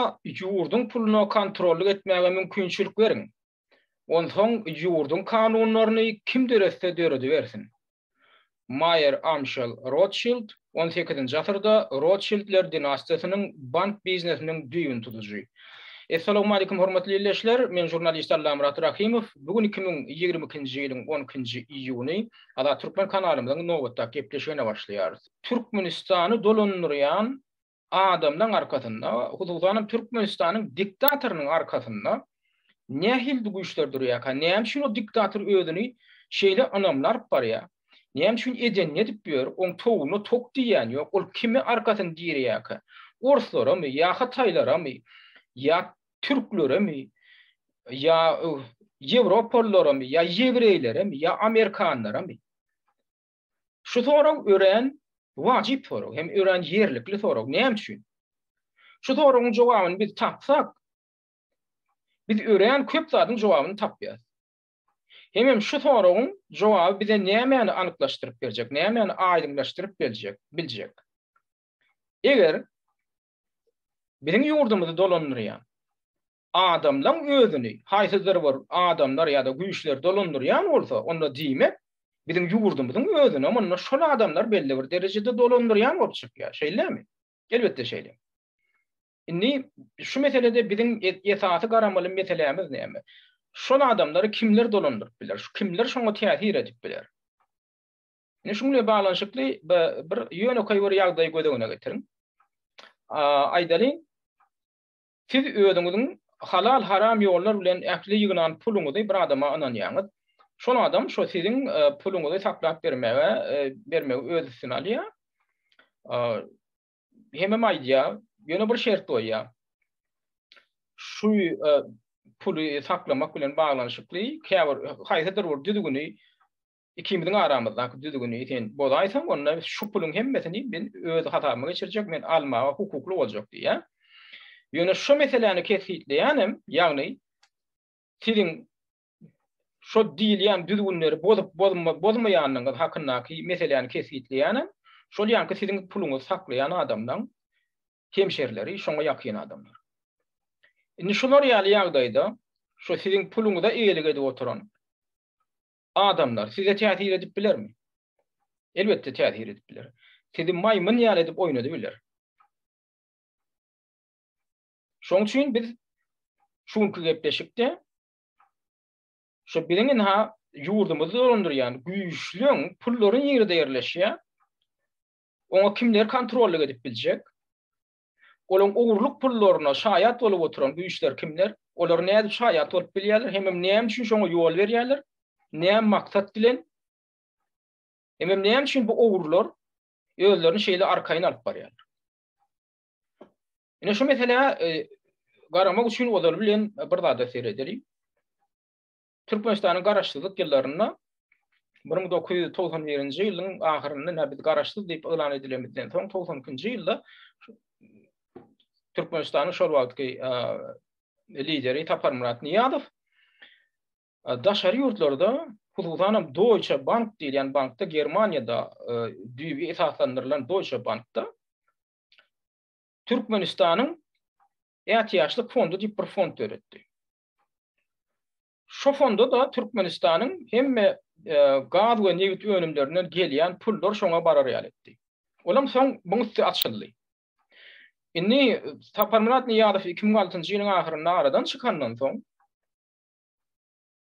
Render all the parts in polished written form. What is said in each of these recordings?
Oňa ýurduň puluna kontrollyk etmäge mümkinçilik beriň. Onsoň ýurduň kanunlaryny kim döretse döredibersin. Maýer Amşel Rotşild, on sekizinji asyrda Rotşildler dinastiýasynyň bank biznesiniň düýbüni tutujy. Essalawmalikim hormatly ildeşler, men žurnalist Allamyrat Rahymow. Bu gün 2022-nji ýylyň on ikinji iýuny Azat Türkmen kanalymyzyň nobatdaky gepleşigine başlaýarys. Türkmenistany dolandyrýan adamlaň arkasynda, hususanam Türkmenistanyň diktatorynyň arkasynda nähili güýçler durýarka? Näme üçin o diktator özüni şeýle ynamly alyp barýar? Näme üçin edenini edip ýör? Oň towugyna tok diýýän ýok. Ol kime arkasyny direýärka? Orslaramy ýa hytaýlaramy ýa türkleremi ýa ýewropalylaramy ýa ýewreýleremi ýa amerikanlaramy? Şu sorag örän wajyp sorag hem örän ýerlikli sorag. Näme üçin? Şu soragyň jogabyny biz tapsak, biz örän köp zadyň jogabyny tapýarys. Hemem şu soragyň jogaby bize nämäni anyklaşdyryp berjek, nämäni aýdyňlaşdyryp berjek, biljek. Eger biziň ýurdumyzy dolandyrýan adamlaň özüni haýsydyr bir adamlar ýa-da güýçler dolandyrýan bolsa, onda diýmek, biziň ýurdumyzyň özünem onda şol adamlar belli bir derejede dolandyrýan bolup çykýar. Şeýlemi? Elbetde şeýle. Indi şu meselede biziň esasy garamaly meselämiz näme? Şol adamlary kimler dolandyryp biler? Şu kimler şoňa täsir edip biler? Indi şuň bilen baglanyşykly bir ýönekeý bir ýagdaýy göz öňüne getiriň. Aýdalyň, Siz özüňiziň halal-haram ýollar bilen ähli ýygnan puluňyzy bir adama ynanýaňyz. Şol adam şo siziň puluňyzy saklap bermäge, bermegi öz üstüne alýar. Hemem aýdýar, ýöne bir şert goýýar. Şu puly saklamak bilen baglanyşykly käbir haýsydyr bir düzgüni Ikimiziň aramyzdaky düzgüni sen bozaýsaň, onda şu puluň hemmesini men öz hasabyma geçirjek, men almaga hukukly boljak diýýär. Ýöne şu meseläni kesgitleýänem, ýagny siziň şo diýilýän düzgünleri bozup bozmaýanyňyz hakyndaky meseläni kesgitleýänem, şol ýaňky siziň puluňyzy saklaýan adamlaň hemşerileri, şoňa ýakyn adamlar. Indi şular ýaly ýagdaýda şo siziň puluňyza eýelik edip oturan Adamlar size täsir edip bilermi? Elbetde täsir edip biler. Sizi maýmyn ýaly edip oýnady biler. Şoň üçin biz şu günki gepleşikde şu biziň ynha ýurdumyzy dolandyrýan güýçliň pullary nirede ýerleşýär? Oňa kimler kontrollyk edip biljek? Olaň ogurlyk pullaryna şaýat bolup oturan güýçler kimler? Olar nädip şaýat bolup bilýärler? Hemem näme üçin şoňa ýol berýärler? Näme maksat bilen? Hemem näme üçin bu ogrular özlerini şeýle arkaýyn alyp barýarlar? Ine şu meselä e, garamak üçin ozaly bilen bir zada seredeliň. Türkmenistanyň garaşsyzlyk ýyllarynda 1991-nji ýylyň ahyrynda ine biz garaşsyz diýip yglan edilemizden soň 92-nji ýylda Türkmenistanyň şol wagtky lideri Saparmyrat Nyýazow daşary ýurtlarda, hususanam Deutsche Bank diýilýän bankda, Germaniýada düýbi esaslandyrylan Deutsche Bankda Türkmenistanyň ätiýaçlyk fondy diýip bir fond döretdi. Şo fonda-da Türkmenistanyň hemme gaz we nebit önümlerinden gelýän pullar şoňa barar ýaly etdi. Olam soň muň üsti açyldy. Indi Saparmyrat Nyýazow 2006-njy ýylyň ahyrynda aradan çykandan soň,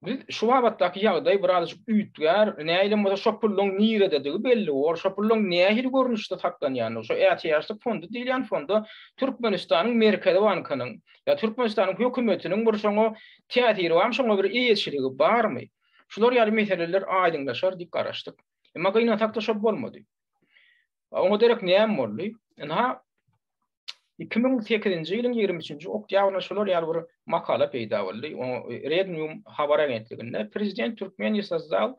Biz şu babatdaky ýagdaý birazajyk üýtgär, nähilem bolsa şo pullaň nirededigi belli bor, şo pullaň nähili görnüşde saklanýandygy, şo ätiýaçlyk fondy diýilýän fonda Türkmenistanyň Merkezi bankynyň ýa Türkmenistanyň hökümetiniň bir şoňa täsiri barmy, şoňa bir eýeçiligi barmy? Şular ýaly meseleler aýdyňlaşar diýip garaşdyk. Emma gynansakda şo bolmady. Oňa derek näme boldy? Ynha, 2008-nji ýylyň 23-nji oktýabrynda şular ýaly bir makala peýda boldy. Regnum habar agentliginde Prezident Türkmeniýa sozdal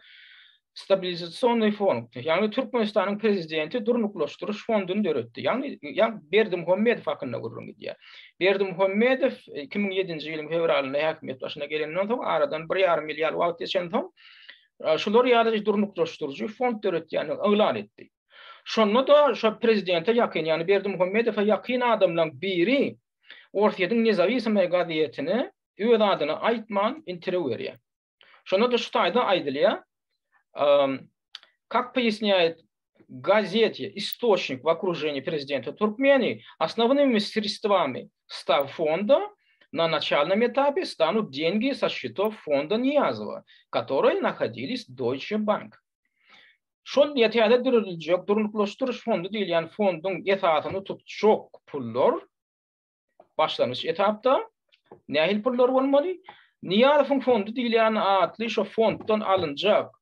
stabilizasionnyý fond, ýagny Türkmenistanyň prezidenti durnuklaşdyryş fonduny döretdi. Ýagny, ýa Berdimuhamedow hakynda gürrüň gidýär. Berdimuhamedow 2007-nji ýylyň fewralynda häkimiýet başyna gelenden soň, aradan bir ýarym ýyl ýaly wagt geçensoň, şular ýaly durnuklaşdyryjy fond döretýändigini yglan etdi. Şonda-da şo prezidente ýakyn, ýagny Berdimuhamedowa ýakyn adamlaň biri. Orsýetiň Nezawisimoý gazetine öz adyny aýtman interwýu berýär. Şonda-da şu taýda aýdylýar, Как поясняет газете источник в окружении prezidenta Туркмении, основными средствами Ставфонда на начальном этапе станут деньги со счетов фонда Ниязова, которые находились в Deutsche Bank. Şol täze dörediljek durnuklaşdyryş fondy diýilýän fonduň esasyny tutjak pullar başlangyç etapda nähili pullar bolmaly? Nyýazowyň fondy diýilýän atly şo fonddan alynjak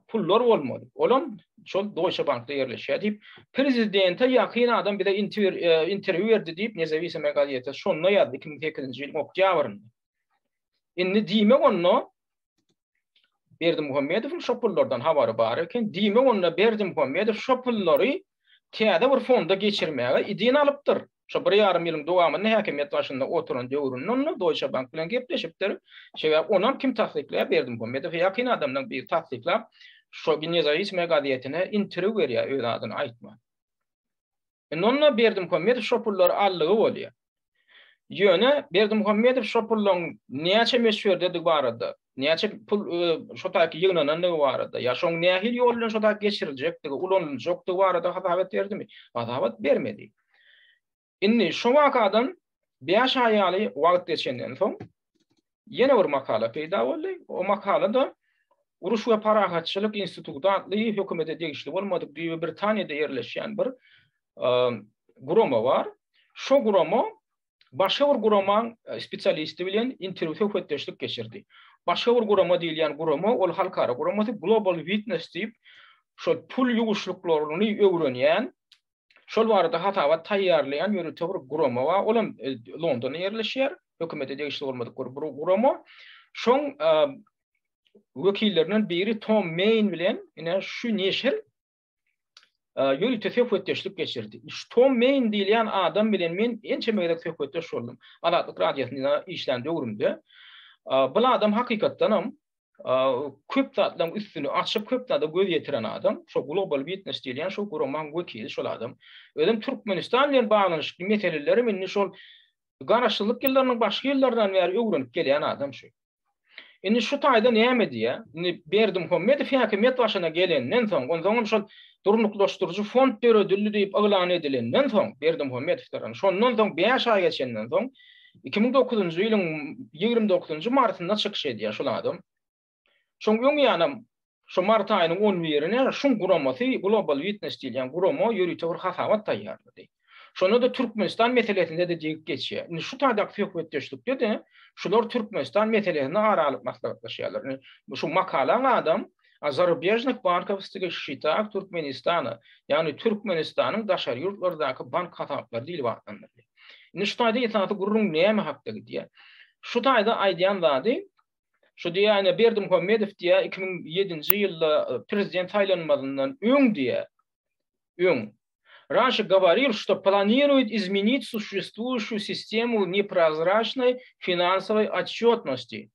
pullar bolmaly. Olam şol Deutsche Bankda ýerleşýär diýip, prezidente ýakyn adam bize interwýu berdi diýip, Nezawisimoýa gazeti şonda ýazdy 2008-nji ýylyň oktýabrynda. Indi diýmek onda Berdimuhamedowyň şo pullardan habary bar eken. Diýmek onda Berdimuhamedow şo pullary täze bir fonda geçirmäge idin alypdyr. Şo bir ýarym ýylyň dowamynda häkimiýet başynda oturan döwründe onda Deutsche Bank bilen gepleşipdir. Sebäbi onam kim tassyklaýar? Berdimuhamedowa ýakyn adamlaryň biri tassyklap, şo Nezawisimoýa gazetine interwýu berýär öz adyny aýtman. Indi onda Berdimuhamedow şo pullary aldygy bolýar. Ýöne Berdimuhamedow şo pullaryň näçe möçberdedigi barada, näçe pul şo taýky ýygnanandygy barada ýa şoň nähili ýol bilen şo taýky geçiriljekdigi, ulanyljakdygy barada hasabat berdimi? Hasabat bermedi. Indi şo wakadan bäş aý ýaly wagt geçenden soň ýene bir makala peýda boldy. O makalada Uruş we parahatçylyk instituty atly hökümete degişli bolmadyk düýbi Britaniýada ýerleşýän bir gurama bar. Şo gurama başga bir guramaň spesialisti bilen interwýu söhbetdeşlik geçirdi. Başga bir gurama diýilýän gurama, ol halkara guramasy Global Witness diýip, şol pul ýuwuşlyklaryny öwrenýän, şol barada hasabat taýýarlaýan ýörite bir gurama bar. Ol hem Londonda ýerleşýär. Hökümete degişli bolmadyk bir gurama. Şoň wekillerinden biri Tom Meýn bilen ine şu neşir ýörite söhbetdeşlik geçirdi. Şu Tom Meýn diýilýän adam bilen men ençeme gezek söhbetdeş boldum. Azatlyk Radiosynda işlän döwrümde. Bu adam hakykatdanam köp zatlaryň üstüni açyp, köp zada göz ýetiren adam. Şo Global Witness diýilýän şo guramaň wekili şol adam. Özem Türkmenistan bilen baglanyşykly meseleleri indi şol Garaşsyzlyk ýyllarynyň başky ýyllaryndan bäri öwrenip gelýän adam şu. Indi şu taýda näme diýýär? Indi Berdimuhamedow häkimiýet başyna gelenden soň, onsoňam şol durnuklaşdyryjy fond döredildi diýip yglan edilenden soň, Berdimuhamedow tarapyndan, şondan soň bäş aý geçenden soň, 2009-njy ýylyň 29-njy martynda çykyş edýär şol adam. Şoň öň ýanam şu mart aýynyň on birine şuň guramasy Global Witness diýilýän gurama ýörite bir hasabat taýýarlady. Şonda-da Türkmenistan meselesinde-de degip geçýär. Indi şu taýdaky söhbetdeşlikde-de şular Türkmenistan meselesini ara alyp maslahatlaşýarlar. Indi şu makalaň adam O zarubežnyh bankovskih şçetah Turkmenistana, ýagny Türkmenistanyň daşary ýurtlardaky bank hasaplary diýlip atlandyrylýar. Indi şu taýda esasy gürrüň näme hakda gidýär? Şu taýda aýdýan zady Şu diýýär, ine Berdimuhamedow diýýär, 2007-nji ýylda prezident saýlanmazyndan öň diýýär, öň Раньше говорил, что планирует изменить существующую систему непрозрачной финансовой отчетности.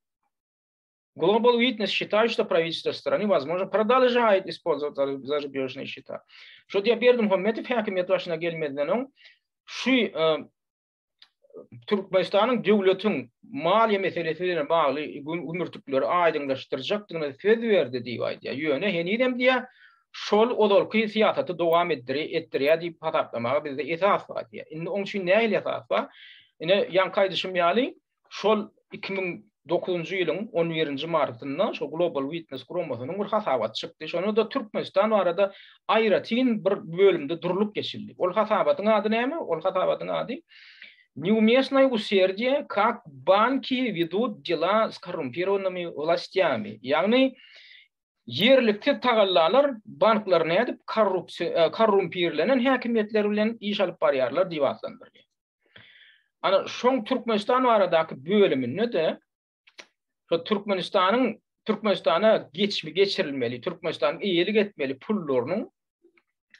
Global Witness считает, что правительство страны, возможно, продолжает использовать зарубежные счета. Şu diýýär, Berdimuhamedow häkimiýet başyna gelmezden öň şu Türkmenistanyň döwletiň maliýe meselesi bilen bagly gümürtikleri aýdyňlaşdyrjakdygyna söz berdi diýip aýdýar. Ýöne henizem diýýär, şol ozalky syýasaty dowam etdirýär diýip hasaplamaga bizde esas bar diýýär. Indi oň üçin nähili esas bar? Ine, ýaňky aýdyşym ýaly, Şol 2009-njy ýylyň on birinji martynda şol Global Witness guramasynyň bir hasabaty çykdy. Şonda-da Türkmenistan barada aýratyn bir bölümde durlup geçildi. Ol hasabatyň ady näme? Ol hasabatyň ady Neumestnoe userdие, как banki vedut dela s korrumpirovannymi wlastyami. Ýagny ýerliksiz tagallalar banklar nädip korrupsiýa korrumpirlenen häkimiýetler bilen iş alyp barýarlar diýip atlandyrylýar. Ana şoň Türkmenistan baradaky bölüminde-de şo Türkmenistanyň Türkmenistana geçmi geçirilmeli, Türkmenistanyň eýelik etmeli pullarynyň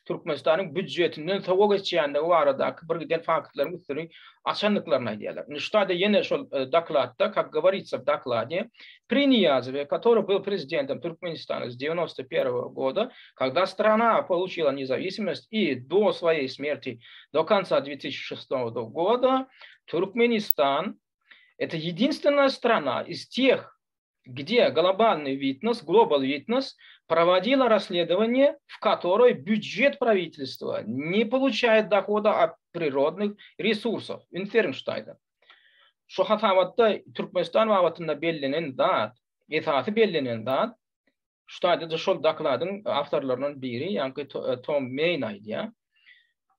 Türkmenistanyň býudjetinden sowa geçýändigi baradaky bir giden faktlaryň üstüni açandyklaryny aýdýarlar. Indi şu taýda ýene şol dokladda, как говорится в докладе, при Ниязове, который был президентом Туркменистана с 91 года, когда страна получила независимость и до своей смерти, до конца 2006 года, Туркменистан это единственная страна из тех, где глобальный Witness, Global Witness проводила расследование, в которой бюджет правительства не получает дохода от природных ресурсов. Inferenstein. Şu hasabatda Türkmenistan babatynda bellenen zat, esasy bellenen zat, şu taýda-da şol dokladyň awtorlaryndan biri, ýaňky Tom Meýn aýdýar.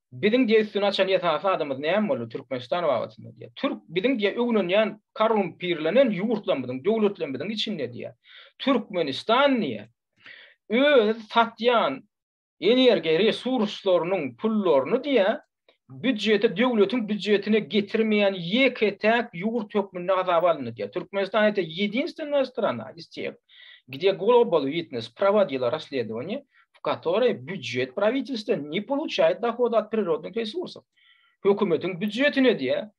Biziň diýe üstüni açan esasy adamyz näme boldy Türkmenistan babatynda diýýär. Türk biziň diýe öwlenýän korrumpirlenen ýurtlarymyzyň, döwletlerimiziň içinde diýýär. Türkmenistan diýýär. Öz satýan energiýa resurslarynyň pullaryny diýýär, býudjete, döwletiň býudjetine getirmeýän ýeke-täk ýurt hökmünde hasaba alyndy diýýär. Türkmenistan это единственная страна из тех, где Global Witness проводила расследование, в которой бюджет правительства не получает дохода от природных ресурсов. Hökümetiň býudjetine diýýär,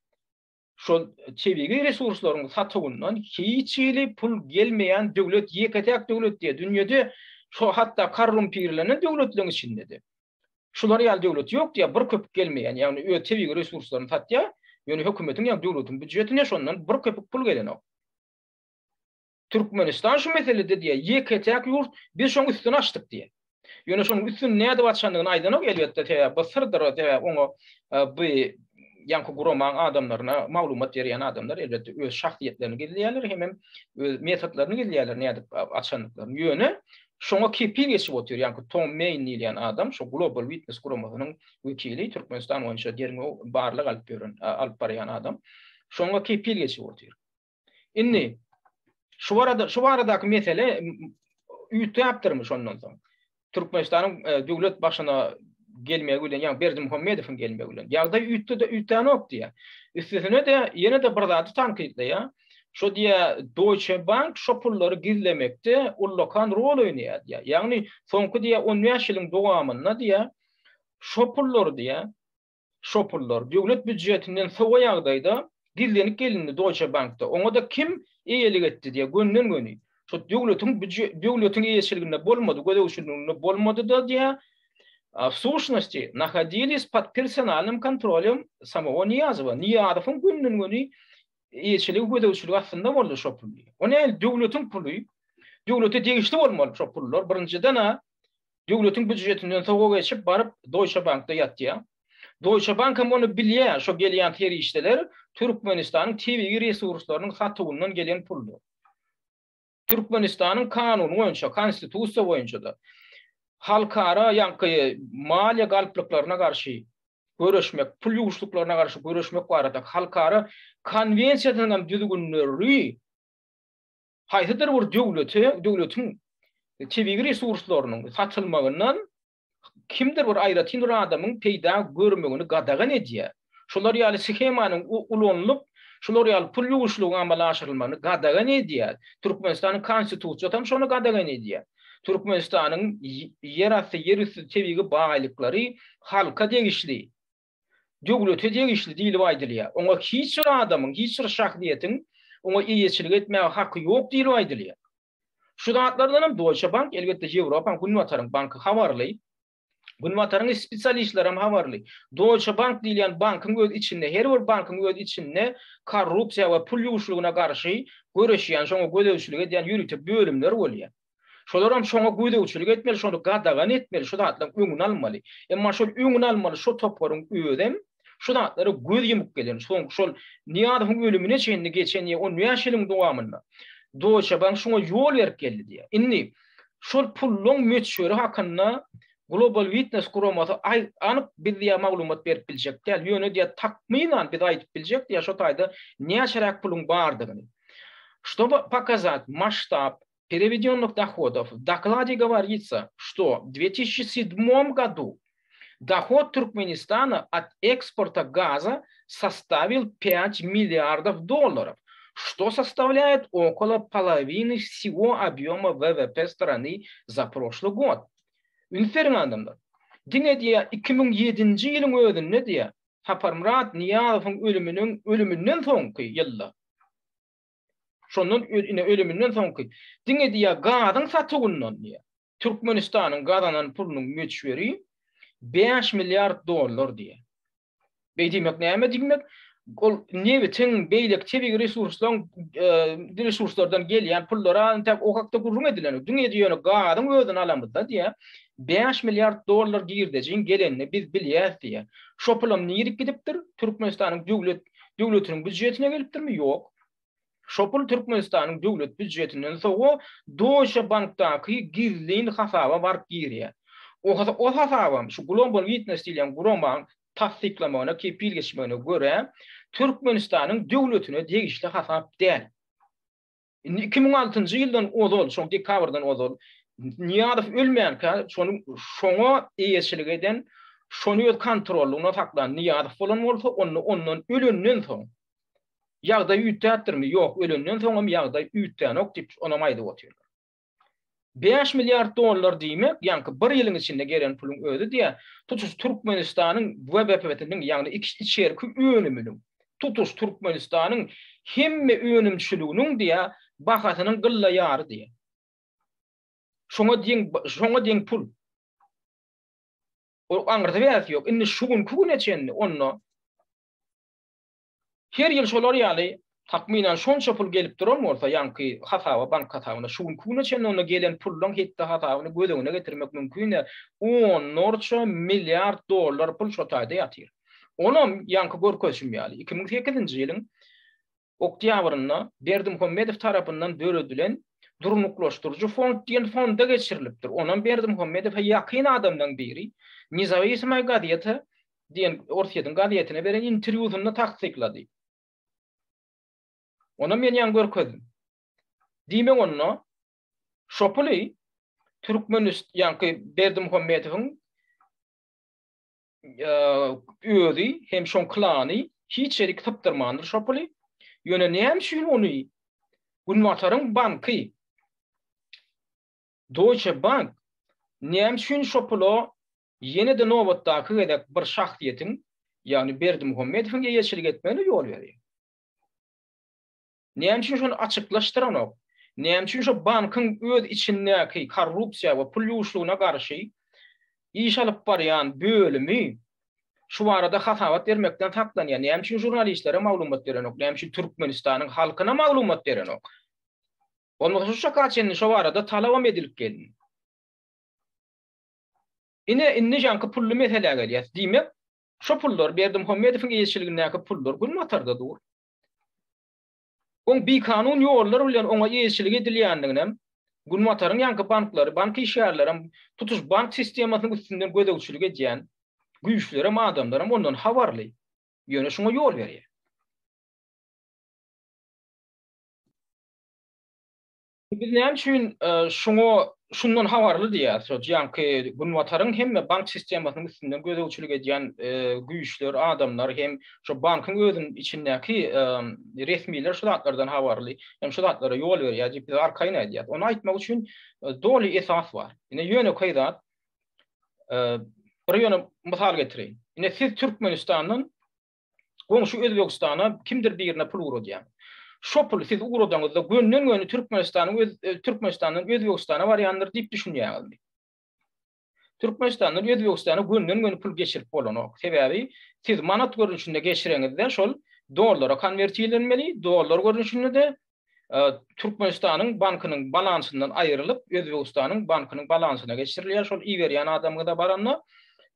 şol tebigy resurslaryň satuwyndan hiç hili pul gelmeýän döwlet ýeke-täk döwlet diýýär. Dünýede şo hatda korrumpirlenen döwletleriň içinde-de şular ýaly döwlet ýok diýýär, bir köpük gelmeýän, ýagny öz tebigy resurslaryny satýar, ýöne hökümetiň ýa döwletiň býudjetine şondan bir köpük pul gelenok. Türkmenistan şu meselede diýýär, ýeke-täk ýurt, biz şoň üstüni açdyk diýýär. Ýöne şonuň üstüni nädip açandygyny aýdanok elbetde, sebäbi bu syrdyr, sebäbi oňa bu ýaňky guramaň adamlaryna maglumat berýän adamlar elbetde öz şahsyýetlerini gizleýärler hemem öz metodlaryny gizleýärler nädip açandyklaryny. Ýöne şoňa kepil geçip otyr, ýaňky Tom Meýn diýilýän adam, şo Global Witness guramasynyň wekili, Türkmenistan boýunça derňew barlag alyp ýören, alyp barýan adam. Şoňa kepil geçip otyr. Indi şu barada şu baradaky mesele üýtgäpdirmi şondan soň? Türkmenistanyň e, döwlet başyna gelmegi bilen, ýagny Berdimuhamedowyň gelmegi bilen ýagdaý üýtgedi, üýtgänok diýýär. Üstesine-de ýene-de bir zady tankytlaýar. Şo diýýär, Deutsche Bank şo pullary gizlemekde ullakan rol oýnaýar diýýär. Ýagny soňky diýýär 15 ýylyň dowamynda diýýär, şo pullary diýýär, Şo pullar döwlet býudjetinden sowa ýagdaýda gizlenip gelindi Deutsche Bankda. Oňa-da kim eýelik etdi diýýär, gönden-göni. Şo döwletiň döwletiň eýeçiliginde bolmady, gözegçiliginde bolmady-da diýýär. W suşnosti nahodilись pod personalnym kontrolem samogo Nyýazowa. Nyýazowyň gönden-göni eýeçiligi, gözegçiligi astynda boldy şo pul diýýär. O nähili döwletiň puly? Döwlete degişli bolmaly şo pullar. Birinjiden-ä Döwletiň býudjetinden sowa geçip baryp Deutsche Bankda ýatýar. Deutsche Bank hem ony bilýär, şo gelýän serişdeler Türkmenistanyň tebigy resurslarynyň satuwyndan gelen puldur. Türkmenistanyň kanuny boýunça, konstitusiýa boýunça-da halkara ýaňky maliýe galplyklaryna garşy göreşmek, pul ýuwuşlyklaryna garşy göreşmek barada halkara konwensiýasynyň hem düzgünleri haýsydyr bir döwlete, döwletiň tebigy resurslarynyň satylmagyndan kimdir bir aýratyn bir adamyň peýda görmegini gadagan edýär. Şular ýaly shemanyň ulanylyp, şular ýaly pul ýuwuşlygyň amala aşyrylmagyny gadagan edýär. Türkmenistanyň Konstitusiýasy hem şony gadagan edýär. Türkmenistanyň ýerasty, ýerüsti tebigy baýlyklary halka degişli. döwlete degişli diýlip aýdylýar. Oňa hiç bir adamyň, hiç bir şahsyýetiň oňa eýeçilik etmäge haky ýok diýlip aýdylýar. Şu zatlardan hem Deutsche Bank, elbetde Ýewropaň, Günbataryň banky habarly. Günbataryň spesialistleri hem habarly. Deutsche Bank diýilýän bankyň öz içinde, her bir bankyň öz içinde korrupsiýa we pul ýuwuşlygyna garşy göreşýän, şoňa gözegçilik edýän ýörite bölümler bolýar. Şolaram şoňa gözegçilik etmeli, şony gadagan etmeli, şu zatlaryň öňüni almaly. Emma şol öňüni almaly şo toparyň özem şu zatlara göz ýumup gelen. Soň şol Nyýazowyň ölümine çenli geçen ýa 15 ýylyň dowamynda Deutsche Bank şoňa ýol berip geldi diýýär. Indi şol pulluň möçberi hakynda Global Witness guramasy anyk biz diýýär maglumat berip biljek däl. Ýöne diýýär takmynan biz aýdyp biljek diýýär şo taýda näçeräk puluň bardygyny. Чтобы показать масштаб переведенных доходов, в докладе говорится, что в 2007 году доход Туркменистана от экспорта газа составил 5 миллиардов долларов, что составляет около половины всего объема ВВП страны за прошлый год. Üns beriň adamlar. Diňe diýýär, 2007-nji ýylyň özünde diýýär, Saparmyrat Nyýazowyň ölüminiň ölüminden soňky ýylda, şondan ine ölüminden soňky, diňe diýýär, gazyň satuwyndan diýýär, Türkmenistanyň gazanan pulunyň möçberi bäş milliard dollar diýýär. Beý diýmek näme diýmek? Ol nebitiň, beýleki tebigy resurslaryň resurslardan gelýän pullara entäk o hakda gürrüň edilenok. Diňe ýöne gazyň özüni alamyzda diýýär, 5 milliard dollar girdejiň gelenini biz bilýäs diýýär. Şo pulam nirik gidipdir? Türkmenistanyň döwlet döwletiniň býujetine gelipdirmi? Ýok. Şo pul Türkmenistanyň döwlet býujetinden sowa Deutsche Bankdaky gizlin hasaba baryp girýär. O o hasabam şu Global Witness diýilýän guramaň tassyklamagyna, kepil geçmegine görä, Türkmenistanyň döwletine degişli hasap däl. Indi 2006-njy ýyldan ozal, şoň dekabrdan ozal Nyýazow ölmänkä şonuň şoňa eýeçilik eden, şony öz kontrollygyna saklan Nyýazow bolan bolsa, onda ondan ölenden soň ýagdaý üýtgäpdirmi? Ýok, ölenden soňam ýagdaý üýtgänok diýip, onam aýdyp otyrlar. 5 milliard dollar diýmek, ýaňky bir ýylyň içinde gelen puluň özi diýýär, tutuş Türkmenistanyň WWP-siniň, ýagny içerki önüminiň, tutuş Türkmenistanyň hemme önümçiliginiň diýýär, bahasynyň gylla ýary diýýär. Şoňa deň, şoňa deň pul. O aňyrsy bärsi ýok. Indi şu günki güne çenli onda her ýyl şolar ýaly takmynan şonça pul gelip duran bolsa, ýaňky hasaba, bank hasabyna şu günki güne çenli onda gelen pullaryň hetdi-hasabyny göz öňüne getirmek mümkin däl. Onlarça milliard dollar pul şo taýda ýatyr. Onam ýaňky görkezişim ýaly, 2008-nji ýylyň oktýabrynda Berdimuhamedow tarapyndan döredilen Durnuklaşdyryjy fond diýen fonda geçirilipdir. Onam Berdimuhamedowa ýakyn adamlaryň biri Nezawisimoýa gazeta diýen Orsýetiň gazetine beren interwýusynda tassyklady. Onam men ýaňy görkezdim. Diýmek onda şo puly Türkmenist ýaňky Berdimuhamedowyň özi hem şoň klany hiç ýerik sypdyrmandyr şo puly. Ýöne näme üçin ony Günbataryň banky Deutsche Bank näme üçin şo pula ýene-de nobatdaky gezek bir şahsyýetiň, ýagny Berdimuhamedowyň eýeçilik etmegine ýol berýär? Näme üçin şony açyklaşdyranok? Näme üçin şo bankyň öz içindäki korrupsiýa we pul ýuwuşlygyna garşy iş alyp barýan bölümi şu barada hasabat bermekden saklanýar? Näme üçin žurnalistlere maglumat berenok? Näme üçin Türkmenistanyň halkyna maglumat berenok? Bolmasa şu çaka çenli şo barada talabam edilip gelindi. Ine, indi ýaňky pully meselä gelýäs. Diýmek, şo pullar Berdimuhamedowyň eýeçiligindäki pullar günbatarda dur. Oň bikanun ýollar bilen oňa eýeçilik edilýändiginem Günbataryň ýaňky banklary, bank işgärlerem, tutuş bank sistemasynyň üstünden gözegçilik edýän güýçlerem, adamlaram ondan habarly. Ýöne şuňa ýol berýär. Biz näme üçin şuňa şundan habarly diýýäris? Şo ýaňky Günbataryň hemme bank sistemasynyň üstünden gözegçilik edýän güýçler, adamlar hem şo bankyň özüniň içindäki resmiler şu zatlardan habarly, hem şu zatlara ýol berýär diýip biz arkaýyn aýdýarys. Ony aýtmak üçin doly esas bar. Ine ýönekeý zat. Bir ýöne mysal getireýin. Ine siz Türkmenistandan Goňşy Özbegistana kimdir birine pul ugradýaň. Şo puly siz ugradaňyzda gönden-göni Türkmenistanyň öz Türkmenistandan Özbegistana barýandyr diýip düşünýäňizmi? Türkmenistandan Özbegistana gönden-göni pul geçirip bolanok. Sebäbi siz manat görnüşinde geçireňizde şol dollara konwertirlenmeli, dollar görnüşinde-de Türkmenistanyň bankynyň balansyndan aýrylyp, Özbegistanyň bankynyň balansyna geçirilýär, şol iberýän adamyňyza baranda.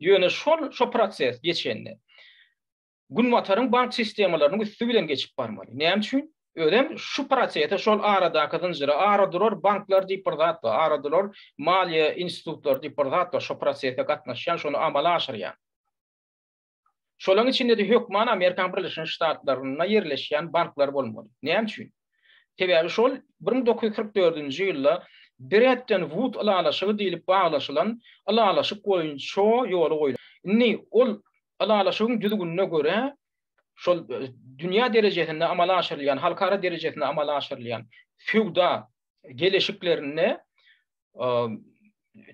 Ýöne şol şo proses geçende Günbataryň bank sistemalarynyň üsti bilen geçip barmaly. Näme üçin? Özem şu prosese şol aradaky zynjyra ara durar banklar diýip bir zat bar, ara durar maliýe institutlary diýip bir zat bar, şo prosese gatnaşýan, şony amala aşyrýan. Şolaryň içinde-de hökman Amerikanyň Birleşen Ştatlarynda ýerleşýän banklar bolmaly. Näme üçin? Sebäbi şol 1944-nji ýylda Bretton Wud ylalaşygy diýlip baglaşylan ylalaşyk boýunça ýola goýlan. Indi ol ylalaşygyň düzgünine görä, şol dünýä derejesinde amala aşyrylýan, halkara derejesinde amala aşyrylýan söwda geleşiklerinde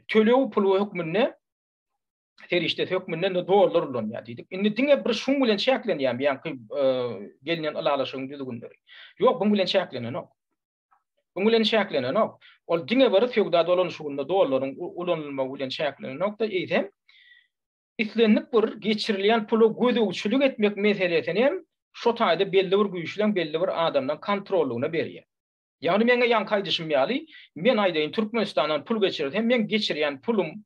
töleg puly hökmünde. Serişdesi hökmünde dollar ulanýar diýdik. Indi diňe bir şuň bilen çäklenýärmi ýaňky gelinen ylalaşygyň düzgünleri? Ýok, buň bilen çäklenenok. Buň bilen çäklenenok. Ol diňe bir söwda dolanyşygynda dollaryň ulanylmagy bilen çäklenenok-da, eýsem, islendik bir geçirilýän pula gözegçilik etmek meselesini hem şo taýda belli bir güýçleň, belli bir adamlaň kontrollygyna berýär. Ýagny meň ýaňky aýdyşym ýaly, men aýdaýyn Türkmenistandan pul geçirsem, meň geçirýän pulum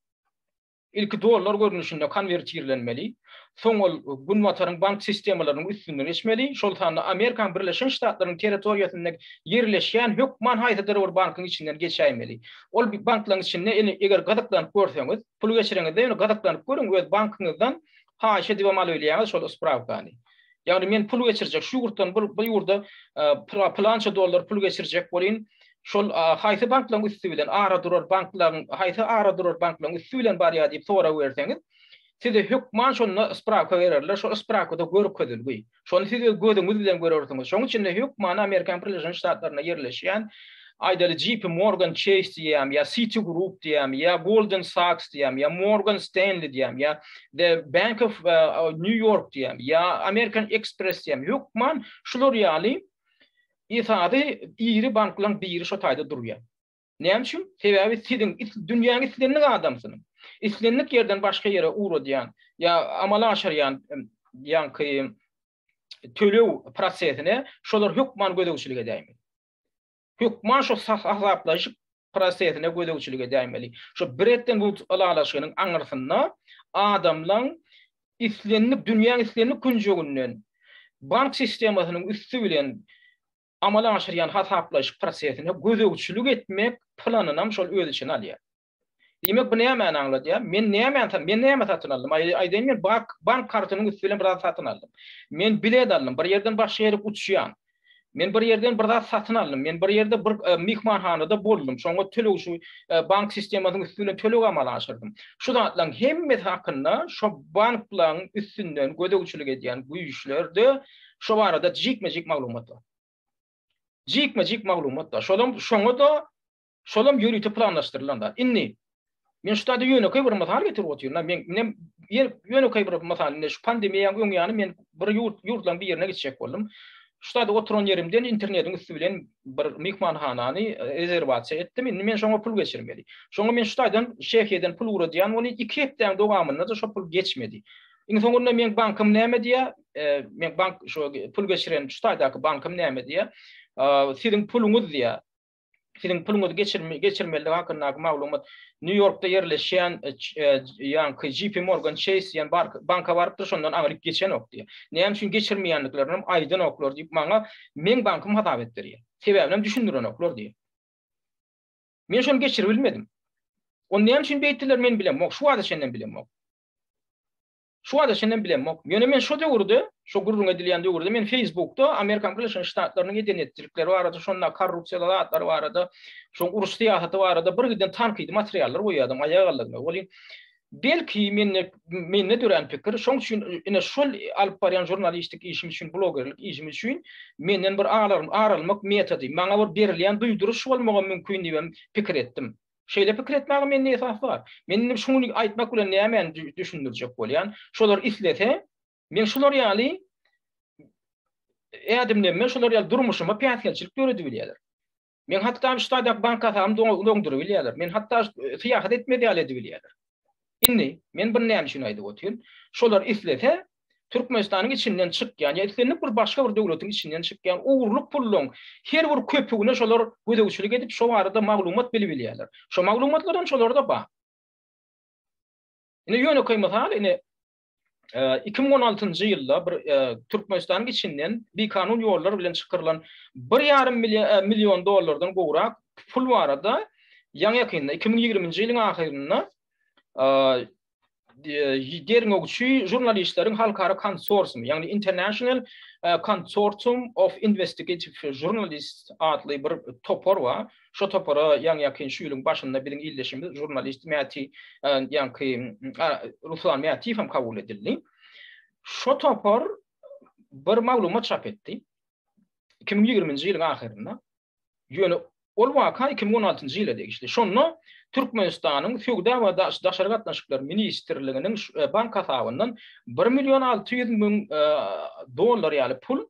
ilki dollar görnüşinde konwertirlenmeli, soň ol Günbataryň bank sistemalarynyň üstünden geçmeli, şol sanda Amerikanyň Birleşen Ştatlarynyň territoriýasynda ýerleşýän hökman haýsydyr bir bankyň içinden geçäýmeli. Ol banklaryň içinde eger gyzyklanyp görseňiz, pul geçireňizde ýöne gyzyklanyp görüň öz bankyňyzdan haýyş edibem alybilýäňiz şol sprawkany. Ýagny men pul geçirjek, şu ýurtdan bu bu ýurda pylança dollar pul geçirjek bolyn, şol haýsy banklaryň üsti bilen, ara durar banklaryň, haýsy ara durar banklaryň üsti bilen barýar diýip sorag berseňiz, size hökman şonda sprawka bererler, şol sprawkada görkezilgi. Şony siz öz gözüňiz bilen görersiňiz. Şonuň üçin-de hökman Amerikan Birleşen Ştatlarynda ýerleşýän aýdaly JP Morgan Chase diýýärmi ýa Citi Group diýýärmi ýa Golden Sachs diýýärmi ýa Morgan Stanley diýýärmi ýa The Bank of New York diýýärmi ýa American Express diýýärmi hökman şular ýaly esasy iri banklaryň biri şo taýda durýar. Näme üçin? Sebäbi siziň dünýäniň islendik adamsynyň islendik ýerden başga ýere ugradýan ýa amala aşyrýan ýaňky töleg prosesine şolar hökman gözegçilik edäýmeli. Hökman şu hasaplaýyş prosesine gözegçilik edäýmeli. Şu Bretton Wuds ylalaşygynyň aňyrsynda adamlaň islendik dünýäň islendik künjeginden bank sistemasynyň üsti bilen amala aşyrýan hasaplaýyş prosesine gözegçilik etmek planynam şol öz içine alýar. Diýmek bu nämäni aňladýar? Men nämäni men näme satyn aldym? Aýdaýyn men bank bank kartynyň üsti bilen bir zat satyn aldym. Men bilet aldym, bir ýerden başga ýere uçýan. Men bir ýerden bir zat satyn aldym. Men bir ýerde bir e, myhmanhanada boldum. Şoňa töleg şu e, bank sistemasynyň üsti bilen töleg amala aşyrdym. Şu zatlaryň hemmesi hakynda şo banklaryň üstünden gözegçilik edýän güýçlerde şo barada jikme-jik maglumat bar. Jikme-jik maglumat bar. Şolam şoňa-da Şolam ýörite planlaşdyrylan zat. Indi men şu taýda ýönekeý bir mysal getirip otyryn. Men inem ýönekeý bir mysal. Indi şu pandemiýanyň öň ýany men bir ýurt ýurtlaryň birine gitjek boldum. Şu taýda oturan ýerimden internetiň üsti bilen bir myhmanhanany e, rezerwasiýa etdim. Indi men şoňa pul geçirmeli. Şoňa men şu taýdan Çehiýadan pul ugradýan welin 2 hepdäň dowamynda-da şo pul geçmedi. Iň soňunda meň bankyň näme diýýär? E, meň bank şu pul geçiren şu taýdaky bankym näme diýýär? E, siziň puluňyz diýýär. Siziň puluňyzy geçirme, geçirmelidigi hakyndaky maglumat Nýu-Ýorkda ýerleşýän e, e, ýaňky JP Morgan Chase diýen banka barypdyr, şondan aňryk geçenok diýýär. Näme üçin geçirmeýändiklerini hem aýdanoklar diýip maňa meň bankym hasap etdirýär. Sebäbini hem düşündirenoklar diýýär. Men şony geçirip bilmedim. Ony näme üçin beýtdiler men bilemok, şu wagta çenlem bilemok. Şu wagta çenlem bilemok. Ýöne men şo döwürde, şo gürrüň edilýän döwürde men Facebookda Amerikan Birleşen Ştatlarynyň eden-etdilikleri barada, şonda korrupsiýaly zatlar barada, şoň uruş syýasaty barada birgiden tankydy materiallar goýýardym aýaga galdygyna. Welin, belki mende mende dörän pikir, şoň üçin ine şol alyp barýan žurnalistik işim üçin, blogerlik işim üçin menden bir ar almak metody, maňa bir berilýän duýduryş bolmagam mümkin diýibem pikir etdim. Şeýle pikir etmäge mende esas bar. Men indi şuny aýtmak bilen nämäni düşündirjek bolýan? Şolar islese, men şular ýaly ädimlerime, şular ýaly durmuşyma päsgelçilik döredip bilýärler. Men hatda şu taýdaky bank hasabymy doňduryp bilýärler. Men hatda syýahat etmez ýaly edip bilýärler. Indi men buny näme üçin aýdyp otyryn? Şolar islese, Türkmenistanyň içinden çykýan ýa islendik bir başga bir döwletiň içinden çykýan ogurlyk pullaryň her bir köpügine şolar gözegçilik edip, şo barada maglumat bilibilýärler. Şo maglumatlar hem şolarda bar. Ine ýönekeý mysal, ine 2016-njy ýylda bir Türkmenistanyň içinden bikanun ýollar bilen çykarylan bir ýarym million dollardan gowrak pul barada ýaňy-ýakynda 2020-nji ýylyň ahyrynda derňewçi žurnalistleriň halkara konsorsiumy, ýagny International Consortium of Investigative Journalists atly bir topar bar. Şo topara ýaňy-ýakyn şu ýylyň başynda biziň ildeşimiz žurnalist Mäti, ýaňky Ruslan Mätiýew hem kabul edildi. Şo topar bir maglumat çap etdi. 2020-nji ýylyň ahyrynda. Ýöne. Ol waka 2016-njy ýyla degişli. Şonda Türkmenistanyň Söwda we daşary gatnaşyklar ministrliginiň bank hasabyndan bir million 600 müň dollar ýaly pul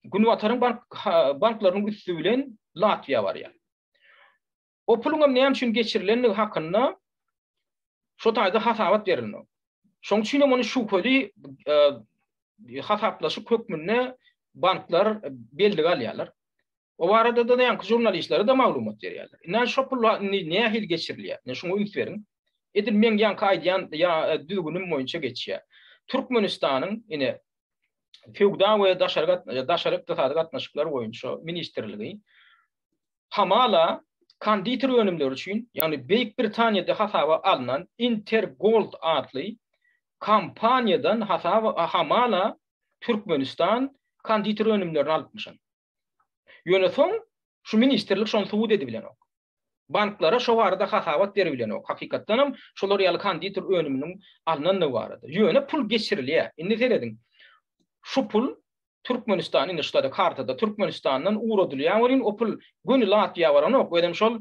Günbataryň bank banklarynyň üsti bilen Latwiýa barýar. O puluň hem näme üçin geçirilendigi hakynda şo taýda hasabat berilmedi. Şonuň üçin hem ony şübheli hasaplaşyk hökmünde banklar bellige alýarlar. O barada-da ýaňky žurnalistlere-de maglumat berýärler. Ine şo pul indi nähili geçirilýär? Ine şuňa üns beriň. Edil meň ýaňky aýdýan düzgünim boýunça geçýär. Türkmenistanyň ine Söwda we daşary daşary ykdysady gatnaşyklar boýunça ministrligi hamala konditer önümleri üçin, ýagny Beýik Britaniýada hasaba alnan Intergold atly kompaniýadan hasaba hamala Türkmenistan konditer önümlerini alypmyşyn. Ýöne soň şu ministrlik şony subut edibilenok. Banklara şo barada hasabat beribilenok. Hakykatdan hem şolar ýaly konditer önüminiň alnandygy barada. Ýöne pul geçirilýär. Indi serediň. Şu pul Türkmenistan indi şularda kartada Türkmenistandan ugradylýar welin o pul göni Latwiýa baranok. Özem şol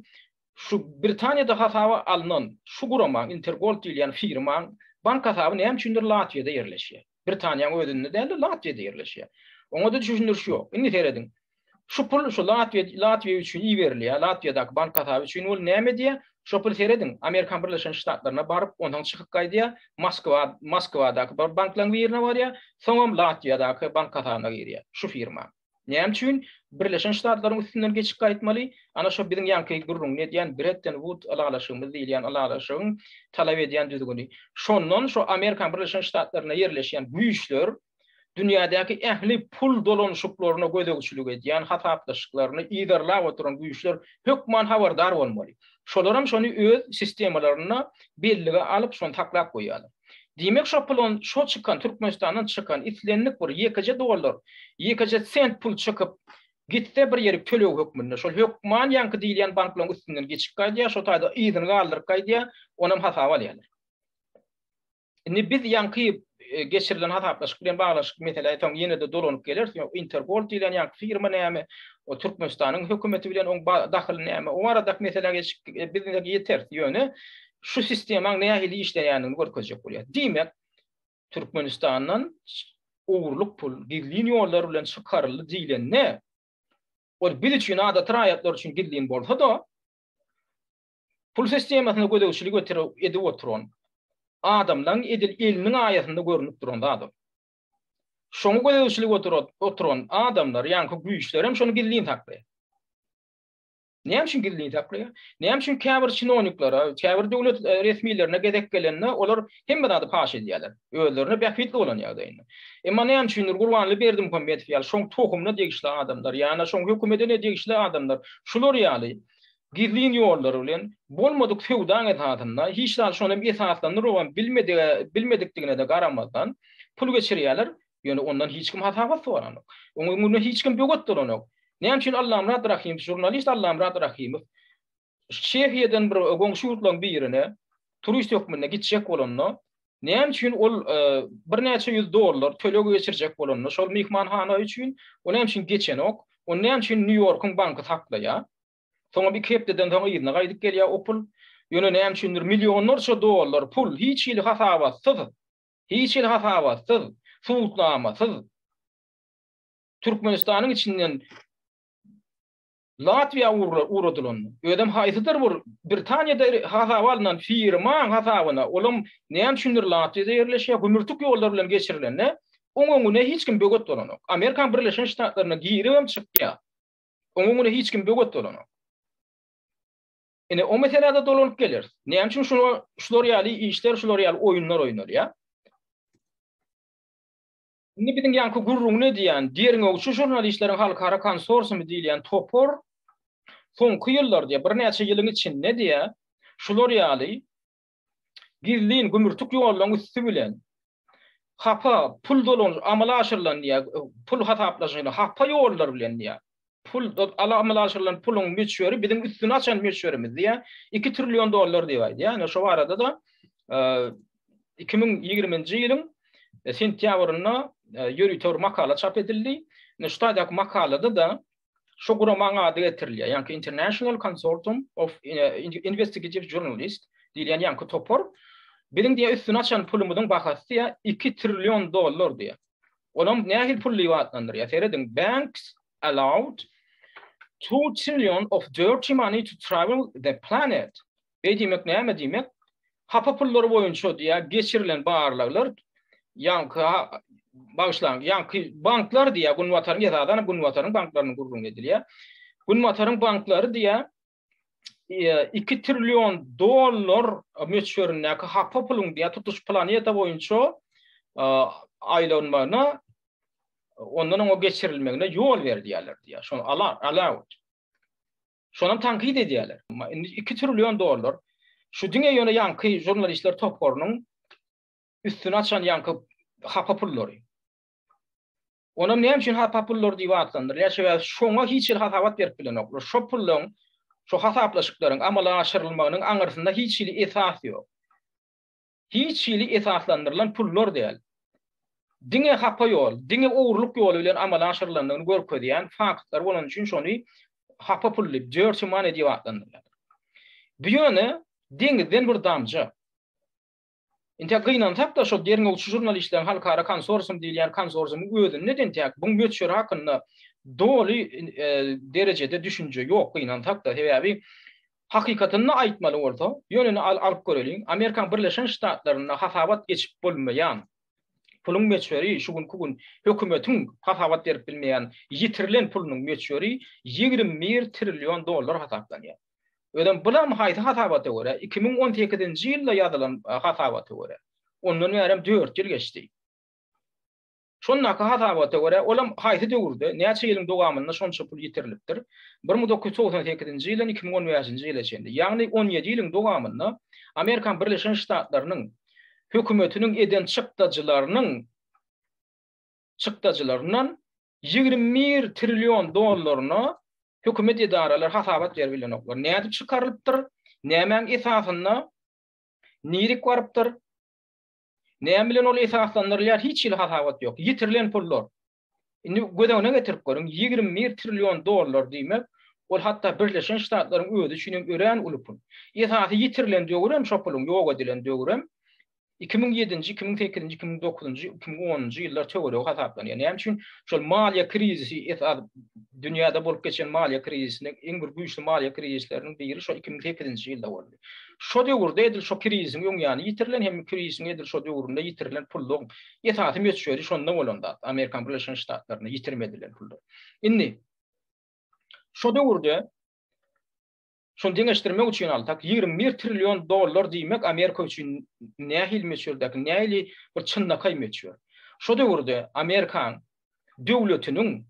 şu Britaniýada hasaba alnan şu guramaň Intergold diýilýän firmaň bank hasaby näme üçindir Latwiýada ýerleşýär. Britaniýanyň özünde däl-de Latwiýada ýerleşýär. Oňa-da düşündiriş ýok. Indi serediň. Şu pul şu Latwiýa Latwiýa üçin iberilýär. Latwiýadaky bank hasaby üçin ol näme edýär? Şo pul serediň, Amerikan Birleşen Ştatlaryna baryp, onsoň çykyp gaýdýar, Moskwa Moskwadaky bir banklaryň birine barýar, soňam Latwiýadaky bank hasabyna girýär şu firma. Näme üçin Birleşen Ştatlaryň üstünden geçip gaýtmaly? Ana şo biziň ýaňky gürrüňini edýän Bretton Wud ylalaşygymyz diýilýän ylalaşygyň talap edýän düzgüni. Şondan şo Amerikan Birleşen Ştatlarynda ýerleşýän güýçler dünýädäki ähli pul dolanyşyklaryna gözegçilik edýän, hasaplaşyklaryny yzarlap oturan güýçler hökman habardar bolmaly. Şolaram şony öz sistemalarynda bellige alyp, şony saklap goýýarlar. Diýmek şo pul şo çykan Türkmenistandan çykan islendik bir ýekeje dollar, ýekeje sent pul çykyp gitse bir ýerik töleg hökmünde şol hökman ýaňky diýilýän banklaryň üstünden geçip gaýdýar, şo taýda yzyny galdyryp gaýdýar, onam hasaba alýarlar. Indi biz ýaňky geçirilen hasaplaşyk bilen baglanyşykly meselä soň ýene-de dolanyp geleris. Ýok, Intergold diýlen ýaňky firma näme? O Türkmenistanyň hökümeti bilen oň dahyly näme? O baradaky meselä geçip biz indi ýeteris. Ýöne şu sistemaň nähili işleýändigini görkezjek bolýar. Diýmek, Türkmenistandan ogurlyk pul gizlin ýollar bilen çykaryldy diýlende, ol biz üçin, adaty raýatlar üçin gizlin bolsa-da, Pul sistemasyna gözegçilik edip oturan adamlaň edil eliniň aýasynda görnüp duran zat ol. Şoňa gözegçilik oturan adamlar, ýaňky güýçler hem şony gizlin saklaýar. Näme üçin gizlin saklaýar? Näme üçin käbir çinowniklere, käbir döwlet resmilerine gezek gelende olar hemme zady paş edýärler, özlerine bähbitli bolan ýagdaýynda. Emma näme üçindir Gurbanguly Berdimuhamedow ýaly şoň tohumyna degişli adamlar, ýa-da şoň hökümedine degişli adamlar şular ýaly gizlin ýollar bilen, bolmadyk söwdaň esasynda, hiç zat şony hem esaslandyrybam bilmedige, bilmedikdigine-de garamazdan, pul geçirýärler, ýöne ondan hiç kim hasabat soranok. Oň öňünde hiç kim böwet bolanok. Näme üçin Allamyrat Rahymow, žurnalist Allamyrat Rahymow Çehiýadan bir goňşy ýurtlaryň birine turist hökmünde gitjek bolanda, näme üçin ol birnäçe ýüz dollar töleg geçirjek bolanda şol myhmanhana üçin, o näme üçin geçenok, ony näme üçin Nýu-Ýorkuň banky saklaýar? Soňam iki hepdeden soň yzyna gaýdyp gelýär o pul. Ýöne näme üçindir millionlarça dollar pul hiç hili hasabatsyz, hiç hili hasabatsyz, subutnamasyz Türkmenistanyň içinden Latwiýa ugradylanda, özem haýsydyr bir Britaniýada hasaba alnan firmaň hasabyna, olam näme üçindir Latwiýada ýerleşýär, gümürtik ýollar bilen geçirilende, oň öňüne hiç kim böwet bolanok. Amerikanyň Birleşen Ştatlaryna giribem çykýar. Oň öňüne hiç kim böwet bolanok. Ine, o meselä-de dolanyp geleris. Näme üçin şular, şular ýaly işler, şular ýaly oýunlar oýnalýar? Indi biziň ýaňky gürrüňini edýän derňewçi žurnalistleriň halkara konsorsiumy diýilýän topar soňky ýyllar diýýär, birnäçe ýylyň içinde diýýär, şular ýaly gizlin gümürtik ýollaryň üsti bilen hapa pul dolan amala aşyrylan diýýär, pul hasaplaşygyny hapa ýollar bilen diýýär. Pul amala aşyrylan puluň möçberi biziň üstüni açan möçberimiz diýýär. 2 trillion dollar diýip aýdýar. Ýöne şo barada-da 2020-nji ýylyň sentýabrynda ýörite bir makala çap edildi. Ine şu taýdaky makalada-da. şo guramaň ady getirilýär. Ýaňky International Consortium of Investigative Journalists diýilýän ýaňky topar biziň diýýär üstüni açan pulumyzyň bahasy diýýär 2 trillion dollar diýýär. Olam nähili pul diýip atlandyrýar? Serediň, banks allowed 2 trillion of dirty money to travel the planet. Beý diýmek näme diýmek? Hapa pullar boýunça diýýär geçirilen barlaglar ýaňky bagyşlaň, ýaňky banklar diýýär, Günbataryň esasan Günbataryň banklarynyň gürrüňi edilýär. Günbataryň banklary diýýär 2 trillion dollar möçberindäki hapa puluň diýýär tutuş planeta boýunça aýlanmagyna ondan oňa geçirilmegine ýol berdiýärler diýýär. Şony allowed. Şonam tankyt edýärler. Indi 2 trillion dollar şu diňe ýöne ýaňky žurnalistler toparynyň üstüni açan ýaňky hapa pullary. Onam näme üçin hapa pullar diýip atlandyrylýar? Sebäbi şoňa hiç hili hasabat berip bilenoklar. Şo pullaryň, şo hasaplaşyklaryň amala aşyrylmagynyň aňyrsynda hiç hili esas ýok. Hiç hili esaslandyrylan pullar däl. Diňe hapa ýol, diňe ogurlyk ýoly bilen amala aşyrylandygyny görkezýän faktlar bolany üçin şony hapa pul diýip, dirty money diýip atlandyrýarlar. Bu ýöne deňizden bir damja. Intäk gynansak-da şol derňewçi žurnalistleriň halkara konsorsium diýilýän konsorsiumyň özünde-de intäk buň möçberi hakynda doly derejede düşünje ýok gynansak-da. Sebäbi Hakykatynda aýtmaly bolsa, ýöne alyp göreliň, Amerikanyň Birleşen Ştatlarynda hasabat geçip bolmaýan puluň möçberi şu günki gün hökümetiň hasabat berip bilmeýän ýitirilen pulunyň möçberi 21 trillion dollar hasaplanýar. Özem bulam haýsy hasabata görä, 2018-nji ýylda ýazylan hasabata görä. Ondan bärem dört ýyl geçdi. Şondaky hasabata görä, olam haýsy döwürde, näçe ýylyň dowamynda şonça pul ýitirilipdir? 1998-nji ýyldan 2015-nji ýyla çenli, ýagny 17 ýylyň dowamynda Amerikan Birleşen Ştatlarynyň hökümetiniň eden çykdajylarynyň çykdajylaryndan 21 trillion dollaryna hökümet edaralary hasabat berip bilenoklar. Nädip çykarylypdyr? Nämäň esasynda? Nirik barypdyr? Näme bilen ol esaslandyrylýar, hiç hili hasabat ýok. Ýitirilen pullar. Indi göz öňüne getirip görüň, 21 trillion dollar diýmek, ol hatda Birleşen Ştatlaryň özi üçin hem örän uly pul. Esasy ýitirilen döwürem şo puluň ýok edilen döwürem 2007-nji, 2008-nji, 2009-njy, 2010-njy ýyllar töweregi hasaplanýar. Näme üçin? Şol maliýe krizisi esasy dünýäde bolup geçen maliýe krizisiniň iň bir güýçli maliýe krizisleriniň biri şo 2008-nji ýylda boldy. Şo döwürde edil şo krizisiň öň ýany ýitirilen hem krizisiň edil şo döwründe ýitirilen pulluň esasy möçberi şonda bolan zat, Amerikan Birleşen Ştatlarynda ýitirim edilen pullar. Indi şo döwürde şony deňeşdirmek üçin alsak, 21 trillion dollar diýmek Amerika üçin nähili möçberdäki, nähili bir çynlakaý möçber. Şo döwürde Amerikan döwletiniň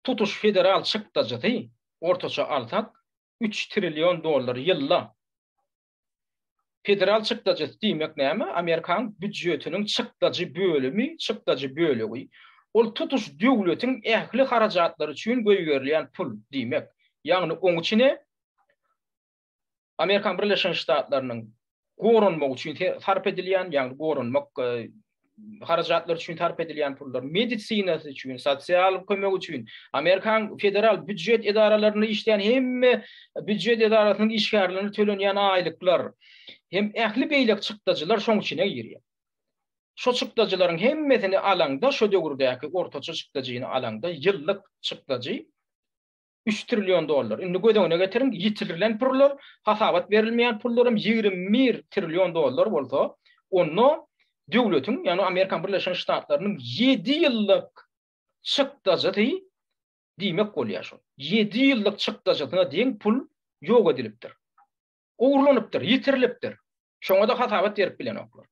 tutuş federal çykdajysy ortaça alsak Üç trillion dollar ýylda. Federal çykdajysy diýmek näme? Amerikan býudjetiniň çykdajy bölümi, çykdajy bölegi. Ol tutuş döwletiň ähli harajatlary üçin goýberilýän pul diýmek. Ýagny oň içine Amerikan Birleşen Ştatlarynyň goranmak üçin sarp edilýän, ýagny goranmak harajatlary üçin sarp edilýän pullar, medisinasy üçin, sosial kömek üçin, Amerikan federal býujet edaralarynda işleýän hemme býujet edarasynyň işgärlerine tölenýän aýlyklar hem ähli beýleki çykdajylar şoň içine girýär. Şo çykdajylaryň hemmesini alaňda, şo döwürdäki ortaça çykdajyny alaňda, ýyllyk çykdajy Üç trillion dollar. Indi göz öňüne getiriň, ýitirilen pullar, hasabat berilmeýän pullar hem 21 trillion dollar bolsa, onda döwletiň, ýagny Amerikan Birleşen Ştatlarynyň 7 ýyllyk çykdajysy diýmek bolýar şol. 7 ýyllyk çykdajysyna deň pul ýok edilipdir. Ogurlanypdyr, ýitirilipdir. Şoňa-da hasabat berip bilenoklar.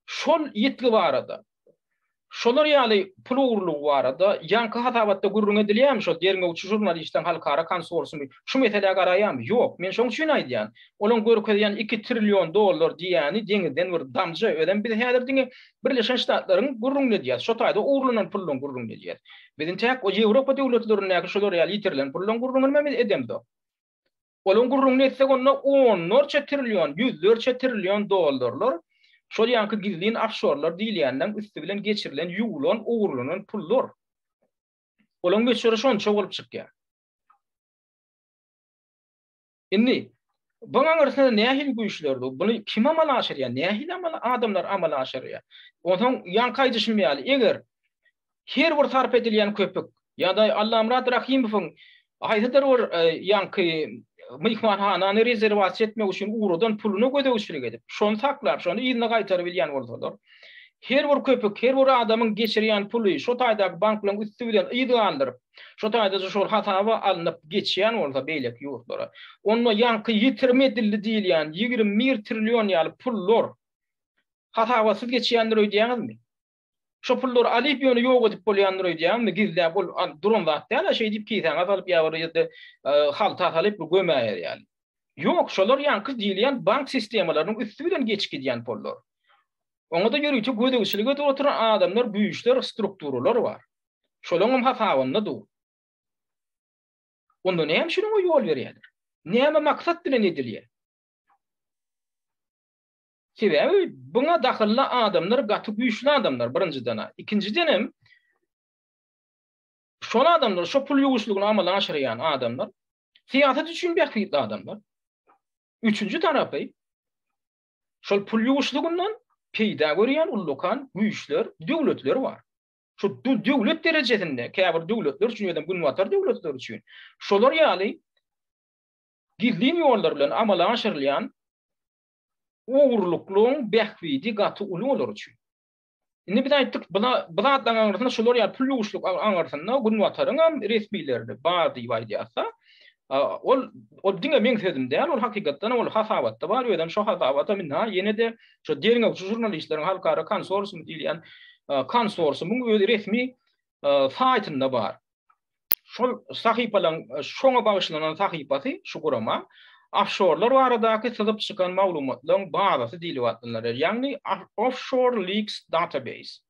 Şol ýitgi barada, şolar ýaly pul ogurlygy barada ýaňky hasabatda gürrüň edilýärmi, şol derňewçi žurnalistleriň halkara konsorsiumy şu meselä garaýarmy? Ýok. Men şoň üçin aýdýan, olaň görkezýän iki trillion dollar diýýäni deňizden bir damja, özem biz häzir diňe Birleşen Ştatlaryň gürrüňini edýäs, şo taýda ogurlanan pullaryň gürrüňini edýäs. Biz intäk o Ýewropa döwletlerindäki şolar ýaly ýitirilen pullaryň gürrüňini hem edemzok. Olaň gürrüňini etsek onda onlarça trillion, ýüzlerçe trillion dollarlar şol ýaňky gizlin ofşorlar diýilýänleň üsti bilen geçirilen, ýuwlan, ogurlanan pullar. Olaň möçberi şonça bolup çykýar. Indi buň aňyrsynda nähili güýçler dur? Buny kim amala aşyrýar? Nähili amala adamlar amala aşyrýar? Onsoň ýaňky aýdyşym ýaly, eger her bir sarp edilýän köpük ýa-da Allamyrat Rahymowyň haýsydyr bir ýaňky myhmanhanany rezerwasiýa etmek üçin ugradan puluna gözegçilik edip, şony saklap, şony yzyna gaýtaryp bilýän bolsalar, her bir köpük, her bir adamyň geçirýän puly şo taýdaky banklaryň üsti bilen yz galdyryp, şo taýda-da şol hasaba alnyp geçýän bolsa beýleki ýurtlara, onda ýaňky ýitirim edildi diýilýän 21 trillion ýaly pullar hasabatsyz geçýändir öýdýäňizmi? Şo pullary alyp ýöne ýok edip bolýandyr öýdýäňmi gizläp ol duran zat däl-ä şeýdip kisäňe salyp ýa bir ýerde halta salyp bir gömäýer ýaly. Ýok şolar ýaňky diýilýän bank sistemalarynyň üsti bilen geçip gidýän pullar. Oňa-da ýörite gözegçilik edip oturan adamlar güýçler strukturalar bar. Şolaňam hasabynda dur. Onda näme üçin oňa ýol berýärler? Näme maksat bilen edilýär? Sebäbi buňa dahylly adamlar gaty güýçli adamlar birinjiden-ä. Ikinjidenem şol adamlar, şo pul ýuwuşlygyny amala aşyrýan adamlar syýasat üçin bähbitli adamlar. Üçünji tarapy şol pul ýuwuşlygyndan peýda görýän ullakan güýçler, döwletler bar. Şu döwlet derejesinde käbir döwletler üçin ýa-da günbatar döwletleri üçin şolar ýaly gizlin ýollar bilen amala aşyrylýan Ogurlyklygyň bähbidi gaty uly olar üçin. Indi biz aýtdyk, bu zatlaryň aňyrsynda şular ýaly pul ýuwuşlyk aňyrsynda Günbataryňam resmileri bar diýip aýdýarsa, ol ol diňe meň sözüm däl, ol hakykatdanam ol hasabatda bar, özem şo hasabatam indi ha ýene-de şo derňewçi žurnalistleriň halkara konsorsiumy diýilýän konsorsiumyň öz resmi saýtynda bar. Şol sahypalaryň şoňa bagyşlanan sahypasy şu gurama ofşorlar baradaky syzyp çykan maglumatlaryň bazasy diýlip atlandyrylýar, ýagny Offshore Leaks Database.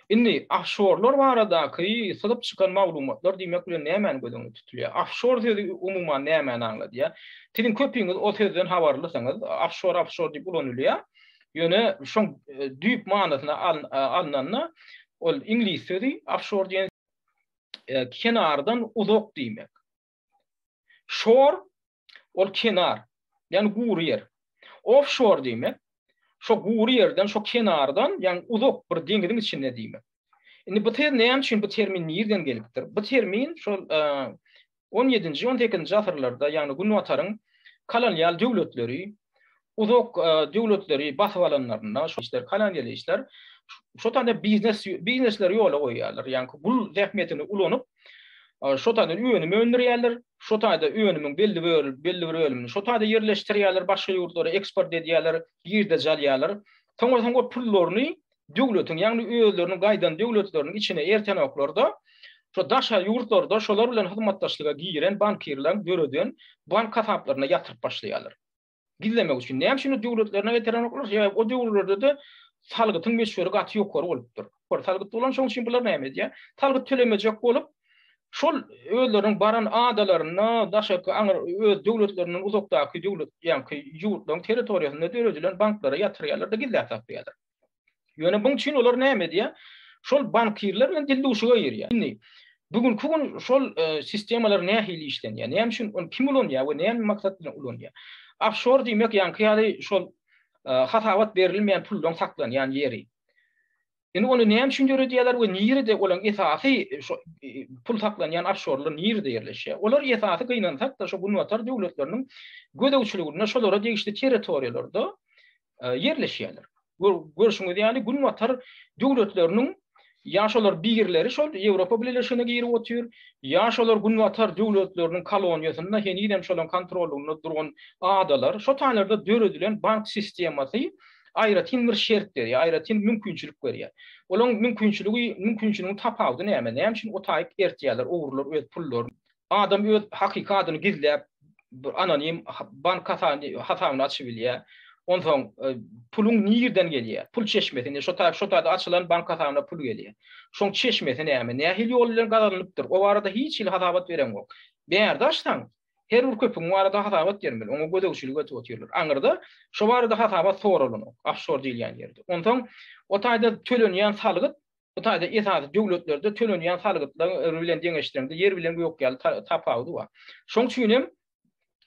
Indi ofşorlar baradaky syzyp çykan maglumatlar diýmek bilen nämäni göz öňünde tutulýar? Ofşor sözi umuman nämäni aňladýar? Siziň köpüňiz o sözden habarlysyňyz, ofşor ofşor diýip ulanylýar. Ýöne şoň düýp manysyna alnanda ol iňlis sözi ofşor diýen kenardan uzak diýmek. Shore ol kenar, ýagny gury ýer. Offshore diýmek, şo gury ýerden, şo kenardan, ýagny uzak bir deňiziň içinde diýmek. Indi bu söz näme üçin bu termin nirden gelipdir? Bu termin şol On ýedinji, on sekizinji asyrlarda, ýagny Günbataryň kolonial döwletleri uzak döwletleri basyp alanlarynda, şol işler, kolonial işler, şo taýda biznes, biznesleri ýola goýýarlar. Ýagny gul zähmetini ulanyp, şo taýdan önüm öndürýärler, şo taýda önümiň belli bir belli bir bölümini şo taýda ýerleşdirýärler, başga ýurtlara eksport edýärler, girdeji alýarlar. Soňra soň o pullaryny döwletiň, ýagny özleriniň gaýdan döwletleriniň içine ertenoklar-da, şo daşary ýurtlarda şolar bilen hyzmatdaşlyga giren bankirleriň döreden bank hasaplaryna ýatyryp başlaýarlar. Gizlemek üçin. Näme üçin o döwletlerine getirenoklar? Sebäbi o döwürlerde-de salgytyň möçberi gaty ýokary bolupdyr. Ýokary salgyt bolan şonuň üçin bular näme edýär? Salgyt tölemejek bolup, şol özleriniň baran adalarynda, daşarky aňyr öz döwletlerinden uzakdaky döwlet, ýaňky ýurtlaryň territoriýasynda döredilen banklara ýatyrýarlar-da, gizläp saklaýarlar. Ýöne buň üçin olar näme edýär? Şol bankirler bilen dildüwşüge girýär. Indi bu günki gün şol sistemalar nähili işlenýär? Näme üçin ony kim ulanýar we näme maksat bilen ulanýar? Ofşor diýmek ýaňky ýaly şol hasabat berilmeýän pullaryň saklanýan ýeri. Indi ony näme üçin döredýärler we nirede olaryň esasy şo pul saklanýan ofşorlar nirede ýerleşýär? Olar esasy gynansak-da şo günbatar döwletleriniň gözegçiliginde şolara degişli territoriýalarda ýerleşýärler. Görşüňiz ýaly, Günbatar döwletleriniň ýa şolar birleri şol Ýewropa Bileleşigine girip otyr, ýa şolar Günbatar döwletleriniň koloniýasynda henizem şolaryň kontrollygynda duran adalar, şo taýlarda döredilen bank sistemasy aýratyn bir şert berýär, aýratyn mümkinçilik berýär. Olaryň mümkinçiligi, mümkinçiligiň tapawudy näme? Näme üçin o taýyk ertýärler ogrular öz pullaryny? Adam öz hakyky adyny gizläp, bir anonim bank hasabyny açyp bilýär. Onsoň puluň nirden gelýär? Pul çeşmesi indi şo taýda şo taýda açylan bank hasabyna pul gelýär. Şoň çeşmesi näme? Nähili ýol bilen gazanylypdyr? O barada hiç hili hasabat bereňok. Bärde açsaň, her bir köpügiň barada hasabat bermeli. Oňa gözegçilik edip otyrlar. Aňyrda şo barada hasabat soralanok. Ofşor diýilýän ýerde. Onsoň o taýda tölenýän salgyt Bu taýda esasy döwletlerde tölenýän salgytlar bilen deňeşdireňde ýer bilen gök ýaly tapawudy bar. Şoň üçin hem.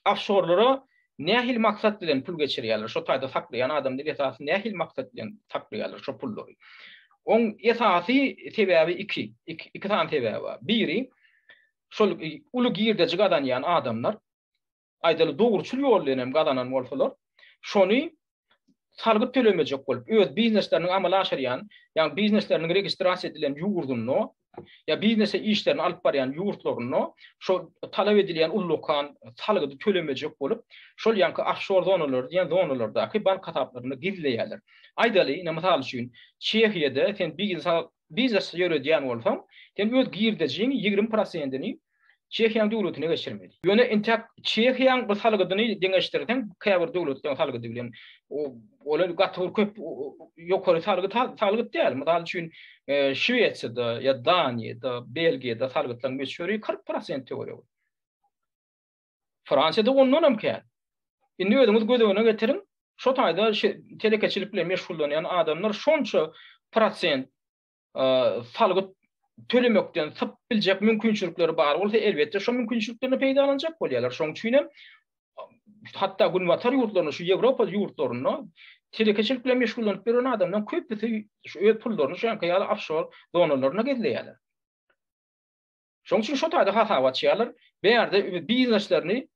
Ofşorlara nähili maksat bilen pul geçirýärler? Şo taýda saklaýan adamlar esasy nähili maksat bilen saklaýarlar şo pullary? Oň esasy sebäbi iki, iki sany sebäbi bar. Biri, şol uly girdeji gazanýan adamlar, aýdaly dogruçyl ýol bilen hem gazanan bolsalar, şony salgyt tölemejek bolup, öz biznesleriniň amala aşyrýan, ýagny biznesleriniň registrasiýa edilen ýurdunda ýa biznese işlerini alyp barýan ýurtlarynda şo talap edilýän ullakan salgydy tölemejek bolup, şol ýaňky ofşor zonalary diýen zonalardaky bank hasaplarynda gizleýärler. Aýdaly, ine mysal üçin, Çehiýada sen biznes ýöredýän bolsaň, sen öz girdejiň 20 prosentini Çehiýanyň döwletine geçirmeli. Ýöne intäk Çehiýanyň bu salgydyny deňeşdirseň käbir döwletleriň salgydy bilen olar gaty bir köp ýokary salgyt salgyt däl. Mysal üçin Şwesiýada ýa Daniýada, Belgiýada salgytlaryň möçberi 40 prosent töweregi. Fransiýada ondan hem kän. Indi özüňiz göz öňüne getiriň, şo taýda telekeçilik bilen meşgullanýan adamlar şonça prosent salgyt tölemekden syp biljek mümkinçilikleri bar bolsa, elbetde şo mümkinçiliklerini peýdalanjak bolýarlar. Şonuň üçin hem hatda günbatar ýurtlarynda, şu Ýewropa ýurtlarynda telekeçilik bilen meşgullanyp ýören adamlaryň köpüsi şu öz pullaryny şu ýanky ýaly ofşor zonalarynda gizleýärler. Şonuň üçin şo taýda hasap açýarlar. Bärde bizneslerini,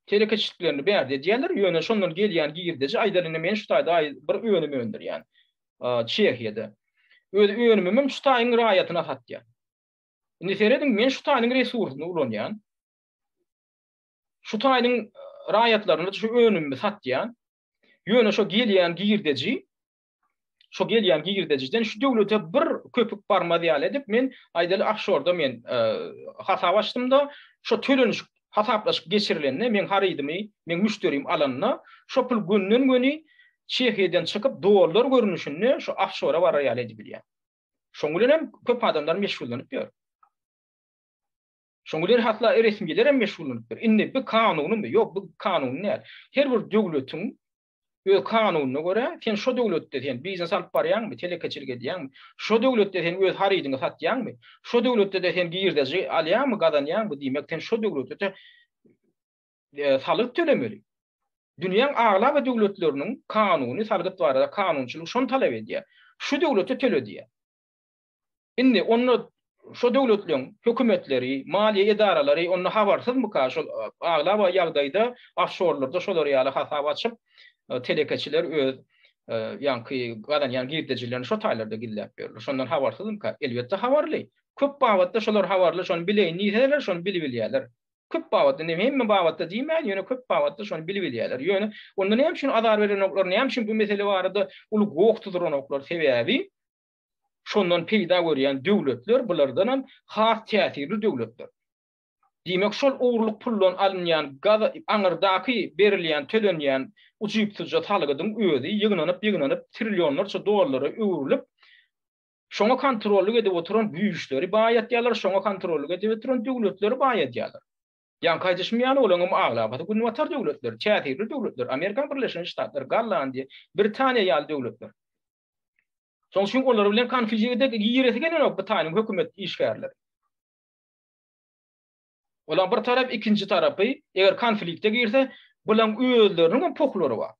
telekeçiliklerini bärde edýärler. Ýöne şondan gelýän girdeji, aýdaly indi men şu taýda bir önüm öndürýän. Çehiýada. Öz önümimem şu taýyň raýatyna satýan. Indi serediň, men şu taýyň resursyny ulanýan. Şu taýyň raýatlaryna şu önümimi satýan. Ýöne şo gelýän girdeji şo gelýän girdejiden şu döwlete bir köpük barmaz ýaly edip men aýdaly ofşorda men hasap açdymda şo tölenişik hasaplaşyk geçirilende meň harydymy meň müşderim alanda şo pul gönden göni Çehiýadan çykyp dollar görnüşinde şo ofşora barar ýaly edibilýän. Şoň bilen hem köp adamlar meşgullanyp ýör. Şoň bilen hatda resmiler hem meşgullanyp ýör. Indi bu kanunymy? Ýok, bu kanuny däl. Her bir döwletiň Öz kanunyna görä, sen şo döwletde sen biznes alyp barýaňmy, telekeçilik edýäňmi? Şo döwletde sen öz harydyňy satýaňmy? Şo döwletde-de sen girdeji alýaňmy, gazanýaňmy? Diýmek, sen şo döwletde-de salgyt tölemeli. Dünýäň aglaba döwletleriniň kanuny, salgyt barada kanunçylygy şony talap edýär. Şu döwlete töle diýýär. Indi onda şo döwletleň hökümetleri, maliýe edaralary onda habarsyzmyka şol aglaba ýagdaýda ofşorlarda şolar ýaly hasap açyp telekeçiler öz ýaňky gazanýan girdejilerini şo taýlarda gizläp ýörler. Şondan habarsyzmyka? Elbetde habarly. Köp babatda şolar habarly, şony bileýin diýseler şony bilibilýärler. Köp babatda, indi hemme babatda diýmäýin, ýöne köp babatda şony bilibilýärler. Ýöne onda näme üçin azar berenoklar, näme üçin bu mesele barada uly goh tuzuranoklar? Sebäbi Şondan peýda görýän döwletler bulardanam has täsirli döwletler. Diýmek, şol ogurlyk puldan alynýan gaz aňyrdaky berilýän, tölenýän ujypsyzja salgydyň özi ýygnanyp-ýygnanyp trillionlarça dollara öwrülip, şoňa kontrollyk edip oturan güýçleri baýatýarlar, şoňa kontrollyk edip oturan döwletleri baýadýarlar. Ýaňky aýdyşym ýaly, olaryňam aglabasy günbatar döwletleri, täsirli döwletler, Amerikanyň Birleşen Ştatlary, Gollandiýa, Britaniýa ýaly döwletler. Şonuň üçin olar bilen konflikte giresi gelenok bu taýynyň hökümet işgärleri. Olar bir tarap, ikinji tarapy, eger konflikte girse, bulaň özleriniň hem pohlary bar.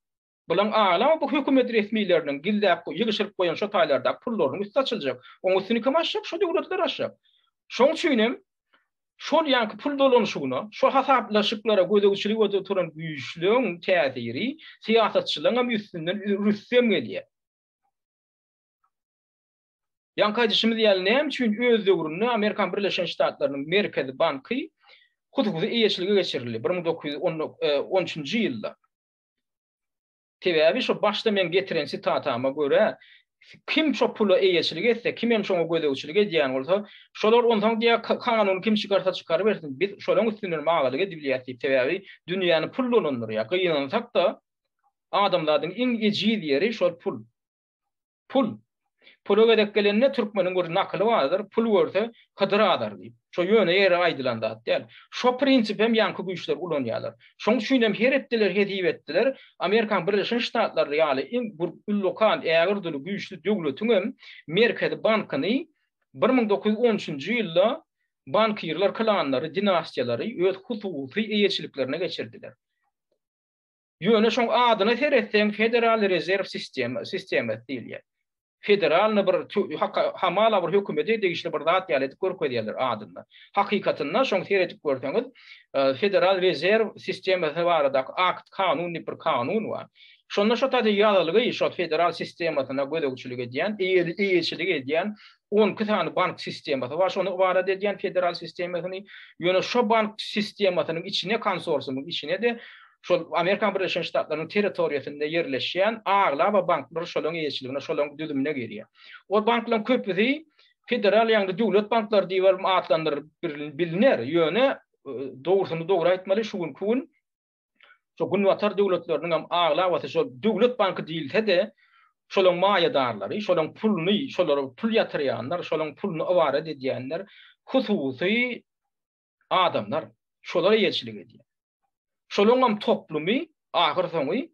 Bulaň aglaba bu hökümet resmileriniň gizläp, ýygyşyryp goýan şo taýlardaky pullarynyň üsti açyljak. Oň üstüni kim açjak? Şo döwletler açjak. Şoň üçin hem şol ýanky pul dolanyşygyna, şo hasaplaşyklara gözegçilik edip oturan güýçleň täsiri syýasatçylaryň hem üstünden rüstem gelýär. Ýaňky aýdyşymyz ýaly, näme üçin öz döwründe Amerikan Birleşen Ştatlarynyň Merkezi banky hususy eýeçilige geçirildi 1913-nji ýylda? Sebäbi şo başda meň getiren sitatama görä, kim şo pula eýeçilik etse, kim hem şoňa gözegçilik edýän bolsa, şolar onsoň diýýär, kanuny kim çykarsa çykarybersin, biz şolaň üstünden agalyk edibilýäs diýip, sebäbi dünýäni pul dolandyrýar. Gynansak-da, Adamzadyň iň ejiz ýeri şol pul. Pul. Pula gezek gelende türkmeniň bir nakyly bardyr, Pul görse, Hydyr azar diýip. Şo ýöne ýere aýdylan zat däl. Şo prinsipi hem ýaňky güýçler ulanýarlar. Şoň üçin hem her etdiler, hesip etdiler, Amerikanyň Birleşen Ştatlary ýaly iň bir ullakan, ägirt uly güýçli döwletiň hem Merkezi bankyny 1913-nji ýylda. Bankirler klanlary, dinastiýalary öz hususy eýeçiliklerine geçirdiler. Ýöne şoň adyna seretseň Federal Rezerw sistema, sistemasy diýilýär. Federalny bir hamala bir hökümete degişli bir zat ýaly edip görkezýärler adynda. Hakykatynda şoň seredip görseňiz Federal Rezerw sistemasy baradaky akt, kanun diýip bir kanun bar. Şonda şo taýda ýazylgy şo federal sistemasyna gözegçilik edýän, eýeçilik edýän 12 sany bank sistemasy bar, şony ybarat edýän federal sistemasyny. Ýöne şo bank sistemasynyň içine, konsorsiumyň içine-de şol Amerikan Birleşen Ştatlarynyň territoriýasynda ýerleşýän aglaba banklar şolaryň eýeçiligine, şolaryň düzümine girýär. Ol banklaryň köpüsi federal, ýagny döwlet banklary diýip hem atlandyrylyp bilner. Ýöne dogrusyny dogry aýtmaly, şu günki gün Şo günbatar döwletleriniň hem aglabasy şol döwlet banky diýilse-de, şolaň maýadarlary, şolaň puluny, şolara pul ýatyrýanlar, şolaň puluny ybarat edýänler hususy adamlar. Şolar eýeçilik edýär. Şolaň hem toplumy ahyrsoňy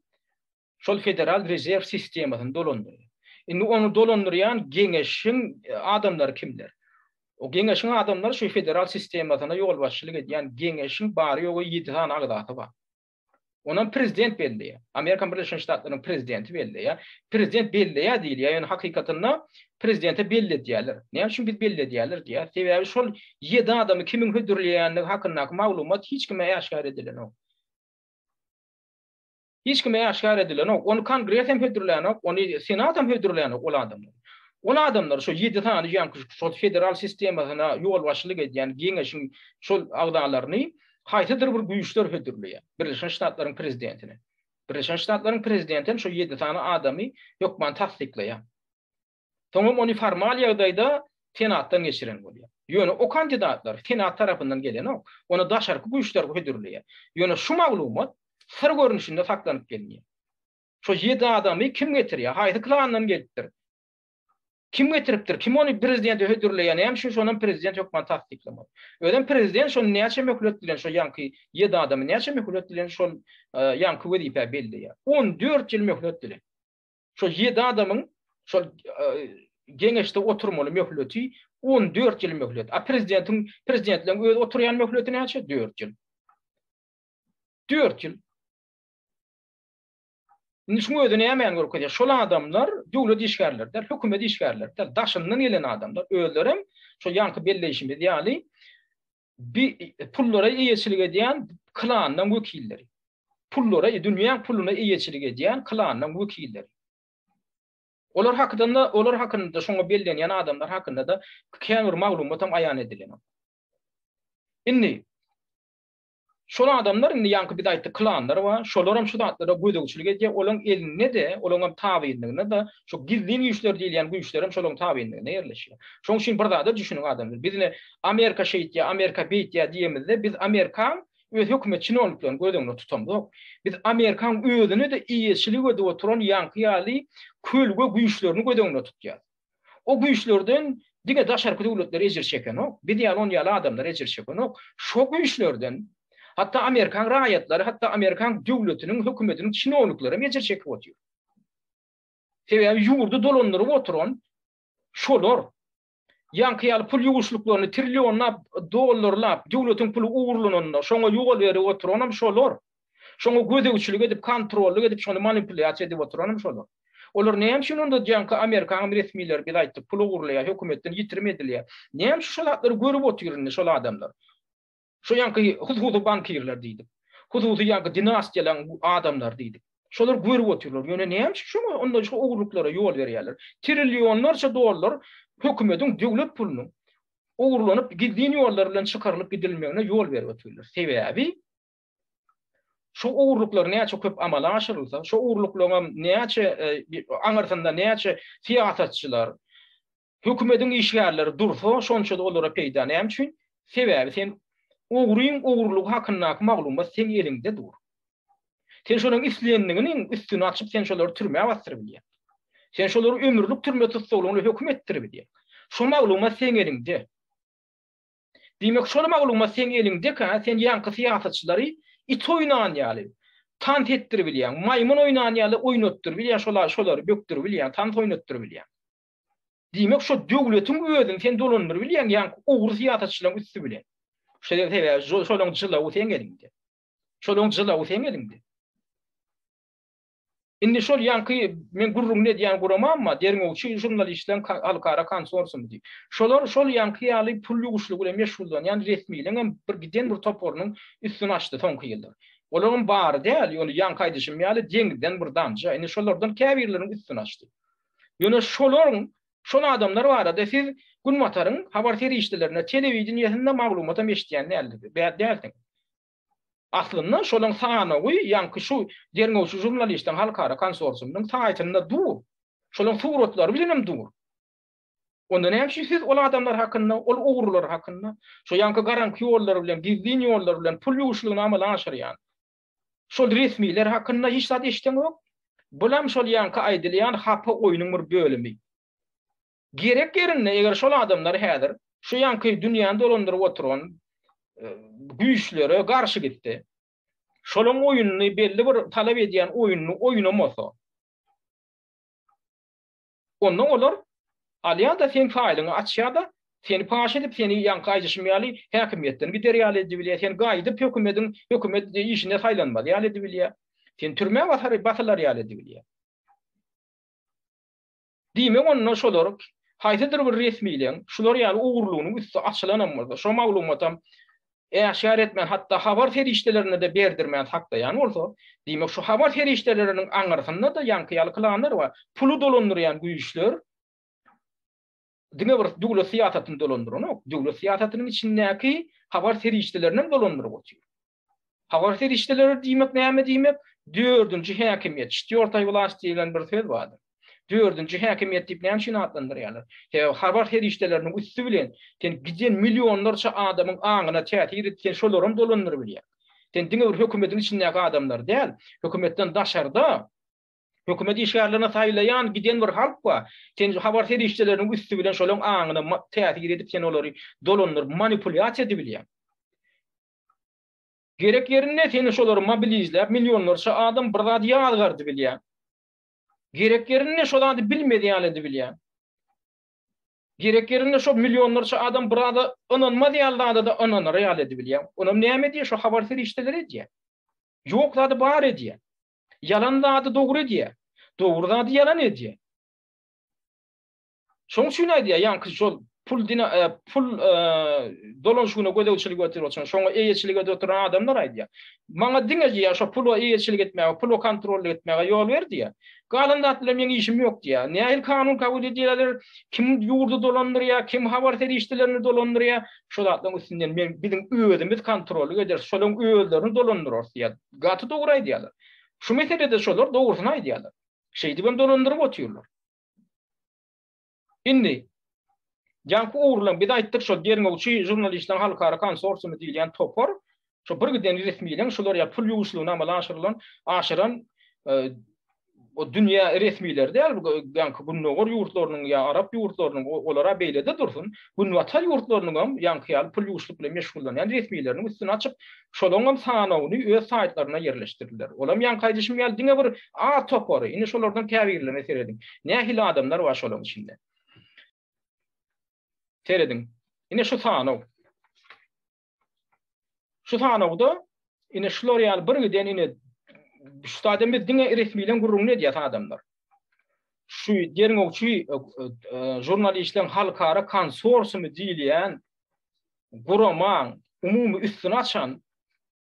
şol Federal Rezerw sistemasyny dolandyrýar. Indi ony dolandyrýan geňeşiň adamlary kimler? O geňeşiň adamlary şu federal sistemasyna ýolbaşçylyk edýän geňeşiň bary-ýogy ýedi sany agzasy bar. Onam prezident belleýär. Amerikan Birleşen Ştatlarynyň prezidenti belleýär. Prezident belleýär diýilýär, ýöne hakykatynda prezidente belledýärler. Näme üçin biz belledýärler diýýär? Sebäbi şol ýedi adamy kimiň hödürleýändigi hakyndaky maglumat hiç kime äşgär edilenok. Hiç kime äşgär edilenok. Ony Kongres hem hödürlänok, ony Senat hem hödürlänok ol adamlary. Ol adamlar şo ýedi sany ýaňky şol federal sistemasyna ýolbaşçylyk edýän geňeşiň şol agzalaryny haýsydyr bir güýçler hödürleýär Birleşen Ştatlaryň prezidentine. Birleşen Ştatlaryň prezidenti hem şo ýedi sany adamy hökman tassyklaýar. Soňam ony formal ýagdaýda Senatdan geçiren bolýar. Ýöne o kandidatlar Senat tarapyndan gelenok. Ony daşarky güýçler hödürleýär. Ýöne şu maglumat syr görnüşinde saklanyp gelinýär. Şo ýedi adamy kim getirýär? Haýsy klandan gelipdir? Kim getiripdir? Kim ony prezidente hödürleýär? Näme üçin şonam prezident hökman tassyklamaly? Özem prezident şony näçe möhlet bilen şo ýaňky ýedi adamy näçe möhlet bilen şol ýaňky wezipä belleýär? 14 ýyl möhlet bilen. Şol ýedi adamyň şol geňeşde oturmaly möhleti 14 ýyl möhlet. A prezidentiň prezidentleriň öz oturýan möhleti näçe? 4 ýyl. 4 ýyl. Indi şuň özi nämäni görkezýär? Şol adamlar döwlet işgärleri däl, hökümet işgärleri däl, daşyndan gelen adamlar. Özlerem şol ýaňky belleýşimiz ýaly bi pullara eýeçilik edýän klanyň wekilleri. Pullara, dünýäň puluna eýeçilik edýän klanyň wekilleri. Olar hakynda, olar hakynda şoňa bellenýän adamlar hakynda-da kän bir maglumat hem aýan edilenok. Indi şol adamlar indi ýaňky biz aýtdyk klanlar bar, şolar hem şu zatlara gözegçilik edýär, olaň elinde-de, olaň hem tabynlygynda-da şu gizlin güýçler diýilýän güýçler hem şolaň tabynlygynda ýerleşýär. Şonuň üçin bir zada düşüniň adamlar. Biz ine Amerika şeýtýär, Amerika beýtýär diýemizde biz Amerikaň öz hökümet çinowniklerini göz öňünde tutamzok. Biz Amerikaň özüne-de eýeçilik edip oturan ýaňky ýaly kölge güýçlerini göz öňünde tutýas. O güýçlerden diňe daşarky döwletler ejir çekenok, biz ýaly on ýaly adamlar ejir çekenok. Şo güýçlerden hatda Amerikaň raýatlary, hatda Amerikaň döwletiniň, hökümetiniň çinownikleri hem ejir çekip otyr. Sebäbi ýurdy dolandyryp oturan şolar. Ýaňky ýaly pul ýuwuşlyklaryny trillionlap dollarlap döwletiň puly ogurlananda şoňa ýol berip oturanam şolar. Şoňa gözegçilik edip, kontrollyk edip, şony manipulýasiýa edip oturanam şolar. Olar näme üçin onda ýaňky Amerikanyň resmileri biz aýtdyk pul ogurlaýar, hökümetden ýitirim edilýär. Näme üçin şol zatlary görüp otyr indi şol adamlar? Şo ýaňky hususy bankirler diýdik. Hususy ýaňky dinastiýalaryň adamlary diýdik. Şolar görüp otyrlar. Ýöne näme üçin şoňa onda şu ogurlyklara ýol berýärler? Trillionlarça dollar hökümetiň döwlet pulunyň ogurlanyp gizlin ýollar bilen çykarylyp gidilmegine ýol berip otyrlar. Sebäbi şu ogurlyklar näçe köp amala aşyrylsa, şu ogurlyklaryň näçe e, aňyrsynda näçe syýasatçylar, Hökümediň işgärleri dursa, şonça-da olara peýda. Näme üçin? Sebäbi sen ogryň ogrulygy hakyndaky maglumat seň eliňde dur. Sen şolaryň islendiginiň üstüni açyp, sen şolary türmä basdyryp bilýäň. Sen şolary ömürlik türme tussaglygyna höküm etdirip bilýäň. Şo maglumat seň eliňde. Diýmek, şol maglumat seň eliňdekä, sen ýaňky syýasatçylary it oýnan ýaly, tans etdirip bilýäň, maýmyn oýnan ýaly oýnatdyryp bilýäň, şolary bökdürip bilýäň, tans oýnatdyryp bilýäň. Diýmek şo döwletiň özüni sen dolandyryp bilýäň ýaňky ogry syýasatçylaryň üsti bilen. Şo sebäbi şolaň jylawy seň eliňde. Şolaň jylawy seň eliňde. Indi şol ýaňky men gürrüňini edýän guramam bar, derňewçi žurnalistleriň halkara konsorsiumy diýip. Şolar şol ýaňky ýaly pul ýuwuşlygy bilen meşgullanýan resmileňem bir giden bir toparynyň üstüni açdy soňky ýyllar. Olaryň bary däl, ýöne ýaňky aýdyşym ýaly deňizden bir damja. Indi şolardan käbirleriniň üstüni açdy. Ýöne şolaryň, şol adamlar barada siz Günbataryň habar serişdelerinde, telewideniýesinde maglumatam eşidýän dälsiňiz. Aslynda şolaň sanawy ýaňky şu derňewçi žurnalistleriň halkara konsorsiumynyň saýtynda dur. Şolaň suratlary bilenem dur. Onda näme üçin siz ol adamlar hakynda, ol ogrular hakynda, şo ýaňky garaňky ýollar bilen, gizlin ýollar bilen pul ýuwuşlygyny amala aşyrýan şol resmiler hakynda hiç zat eşdeňok? Bulam şol ýaňky aýdylýan hapa oýnuň bir bölümi. Gerek ýerinde eger şol adamlar häzir şu ýaňky dünýäni dolandyryp oturan güýçlere garşy gitse, şolaň oýnuny belli bir talap edýän oýnuny oýnamasa, onda olar alýar-da seň faýlyňy açýar-da, seni paş edip, seni ýaňky aýdyşym ýaly häkimiýetden gider ýaly edibilýär, sen gaýdyp hökümediň hökümet işine saýlanmaz ýaly edibilýär, seni türmä basylar ýaly edibilýär. Diýmek onda şolar haýsydyr bir resmileň şular ýaly ogurlygynyň üsti açylanam bolsa, şo maglumatam äşgär etmän, hatda habar serişdelerine-de berdirmän saklaýan bolsa, diýmek şu habar serişdeleriniň aňyrsynda-da ýaňky ýaly klanlar bar. Puly dolandyrýan güýçler diňe bir döwlet syýasatyny dolandyranok, döwlet syýasatynyň içindäki habar serişdelerinem dolandyryp otyr. Habar serişdeleri diýmek näme diýmek? Dördünji häkimiýet, çtýortaý wlast diýlen bir söz bardyr. Dördünji häkimiýet diýip näme üçin atlandyrýarlar? Sebäbi habar serişdeleriniň üsti bilen sen giden millionlarça adamyň aňyna täsir edip, sen şolaram dolandyryp bilýäň. Sen diňe bir hökümetiň içindäki adamlary däl, hökümetden daşarda hökümet işgärlerini saýlaýan giden bir halk bar. Sen habar serişdeleriniň üsti bilen şolaryň aňyna täsir edip, sen olary dolandyryp, manipulýasiýa edibilýäň. Gerek ýerinde seni şolary mobilizläp millionlarça adam bir zady ýazgardy bilýäň. Gerek ýerinde şo zady bilmez ýaly edibilýäň. Gerek ýerinde şo millionlarça adam bir zada ynanmaz ýaly zada-da ynanar ýaly edibilýäň. Onam näme edýär? Şo habar serişdeleri edýär. Ýok zady bar edýär. Ýalan zady dogry edýär. Dogry zady ýalan edýär. Şoň üçin aýdýar, ýaňky şol pul dina pul dolanyşygyna gözegçilik edip oturan, şoňa eýeçilik edip oturan adamlar aýdýar. Maňa diňe diýýär, şo pula eýeçilik etmäge, pula kontrollyk etmäge ýol ber diýýär. Galan zat bilen meň işim ýok diýýär. Nähili kanun kabul edýärler, kim ýurdy dolandyrýar, kim habar serişdelerini dolandyrýar, şo zatlaryň üstünden men biziň özümiz kontrollyk ederis, şolaryň özlerini dolandyrarys diýýär. Gaty dogry aýdýarlar. Şu meselede şolar dogrusyny aýdýarlar. Şeýdibem dolandyryp otyrlar. Indi, ýaňky ugurlaryň, biz aýtdyk şol derňewçi žurnalistleriň halkara konsorsiumy diýilýän topar, şo bir giden resmileň şular ýaly pul ýuwuşlygyny amala aşyrylan, aşyran o dünýä resmileri däl, bu ýaňky gündogar ýurtlarynyň ýa arap ýurtlarynyň, olar-a beýlede dursun, günbatar ýurtlarynyňam ýaňky ýaly pul ýuwuşlyk bilen meşgullanýan resmileriniň üstüni açyp, Şolaňam sanawyny öz saýtlaryna ýerleşdirdiler. Olam ýaňky aýdyşym ýaly diňe bir A topary. Indi şolardan käbirlerine serediň. Nähili adamlar bar şolaň içinde. Serediň. Ine şu sanaw. Şu sanawda ine şular ýaly bir giden ine şu taýdan biz diňe resmileň gürrüňini edýäs adamlar. Şu derňewçi žurnalistleriň halkara konsorsiumy diýilýän guramaň umumy üstüni açan,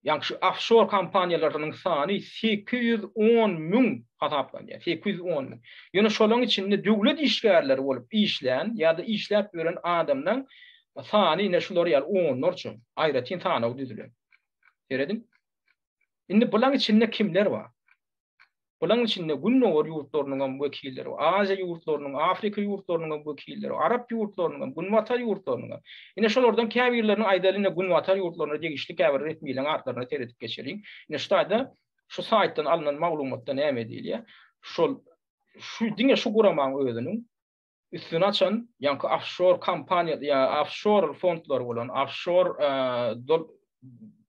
ýagny şu ofşor kompaniýalarynyň sany 810 müň hasaplanýar, 810 müň. Ýöne şolaryň içinde döwlet işgärleri bolup işlän ýa-da işläp ýören adamlaryň sany ine şular ýaly onlarça, aýratyn sanaw düzülen. Serediň. Indi bularyň içinde kimler bar? Bularyň içinde Gündogar ýurtlarynyň hem wekilleri bar, Aziýa ýurtlarynyň, Afrika ýurtlarynyň hem wekilleri bar, Arap ýurtlarynyň hem, Günbatar ýurtlarynyň hem. Ine şolardan käbirlerini aýdaly, ine Günbatar ýurtlaryna degişli käbir resmileriň atlaryna seredip geçeliň. Ine şu taýda şu saýtdan alnan maglumatda näme diýilýär? Şol şu diňe şu guramaň özüniň üstüni açan ýaňky ofşor kompaniýa ýa ofşor fondlary bolan ofşor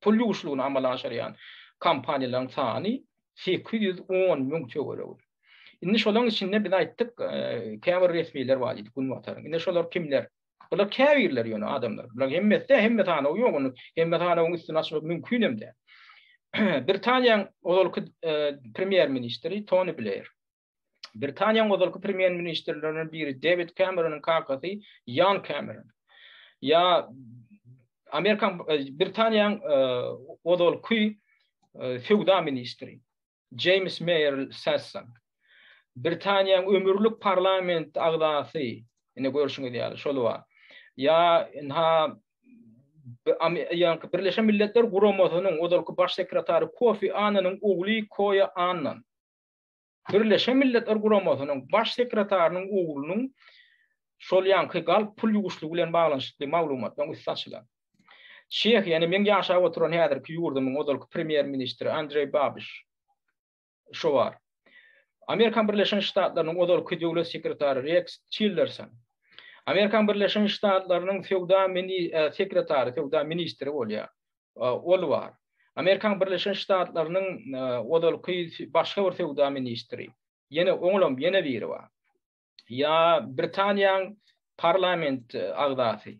pul ýuwuşlygyny amala aşyrýan kompaniýalaryň sany 810 müň töweregi. Indi şolaryň içinde biz aýtdyk, käbir resmiler bar diýdik Günbataryň. Indi şolar kimler? Bular käbirleri ýöne adamlar. Bularyň hemmesi däl, hemme sanawy ýok onuň. Hemme sanawyň üstüni açmak mümkin hem däl. Britaniýanyň ozalky premýer-ministri Toni Bleýr. Britaniýanyň ozalky premýer-ministrlerinden biri Dewid Kemeronyň kakasy Ýan Kemeron. Ýa Amerikan Britaniýanyň ozalky söwda ministri Jeýms Meýer Sesson. Britaniýanyň ömürlik parlament agzasy, ine görşüňiz ýaly, şol bar. Ýa ynha ýaňky Birleşen Milletler Guramasynyň ozalky baş sekretary Kofi Annanyň ogly Koýa Annan. Birleşen Milletler Guramasynyň Baş sekretarynyň oglunyň şol ýaňky galp pul ýuwuşlygy bilen baglanyşykly maglumatlaryň üsti açylan. Çehiýa, ýagny meň ýaşap oturan häzirki ýurdumyň ozalky premýer-ministri Andreý Babiş şo bar. Amerikan Birleşen Ştatlarynyň ozalky döwlet sekretary Reks Tillerson. Amerikan Birleşen Ştatlarynyň söwda sekretary, söwda ministri bolýar. Ol bar. Amerikan Birleşen Ştatlarynyň ozalky başga bir söwda ministri. Ýene oňlam ýene biri bar. Ýa Britaniýaň parlament agzasy.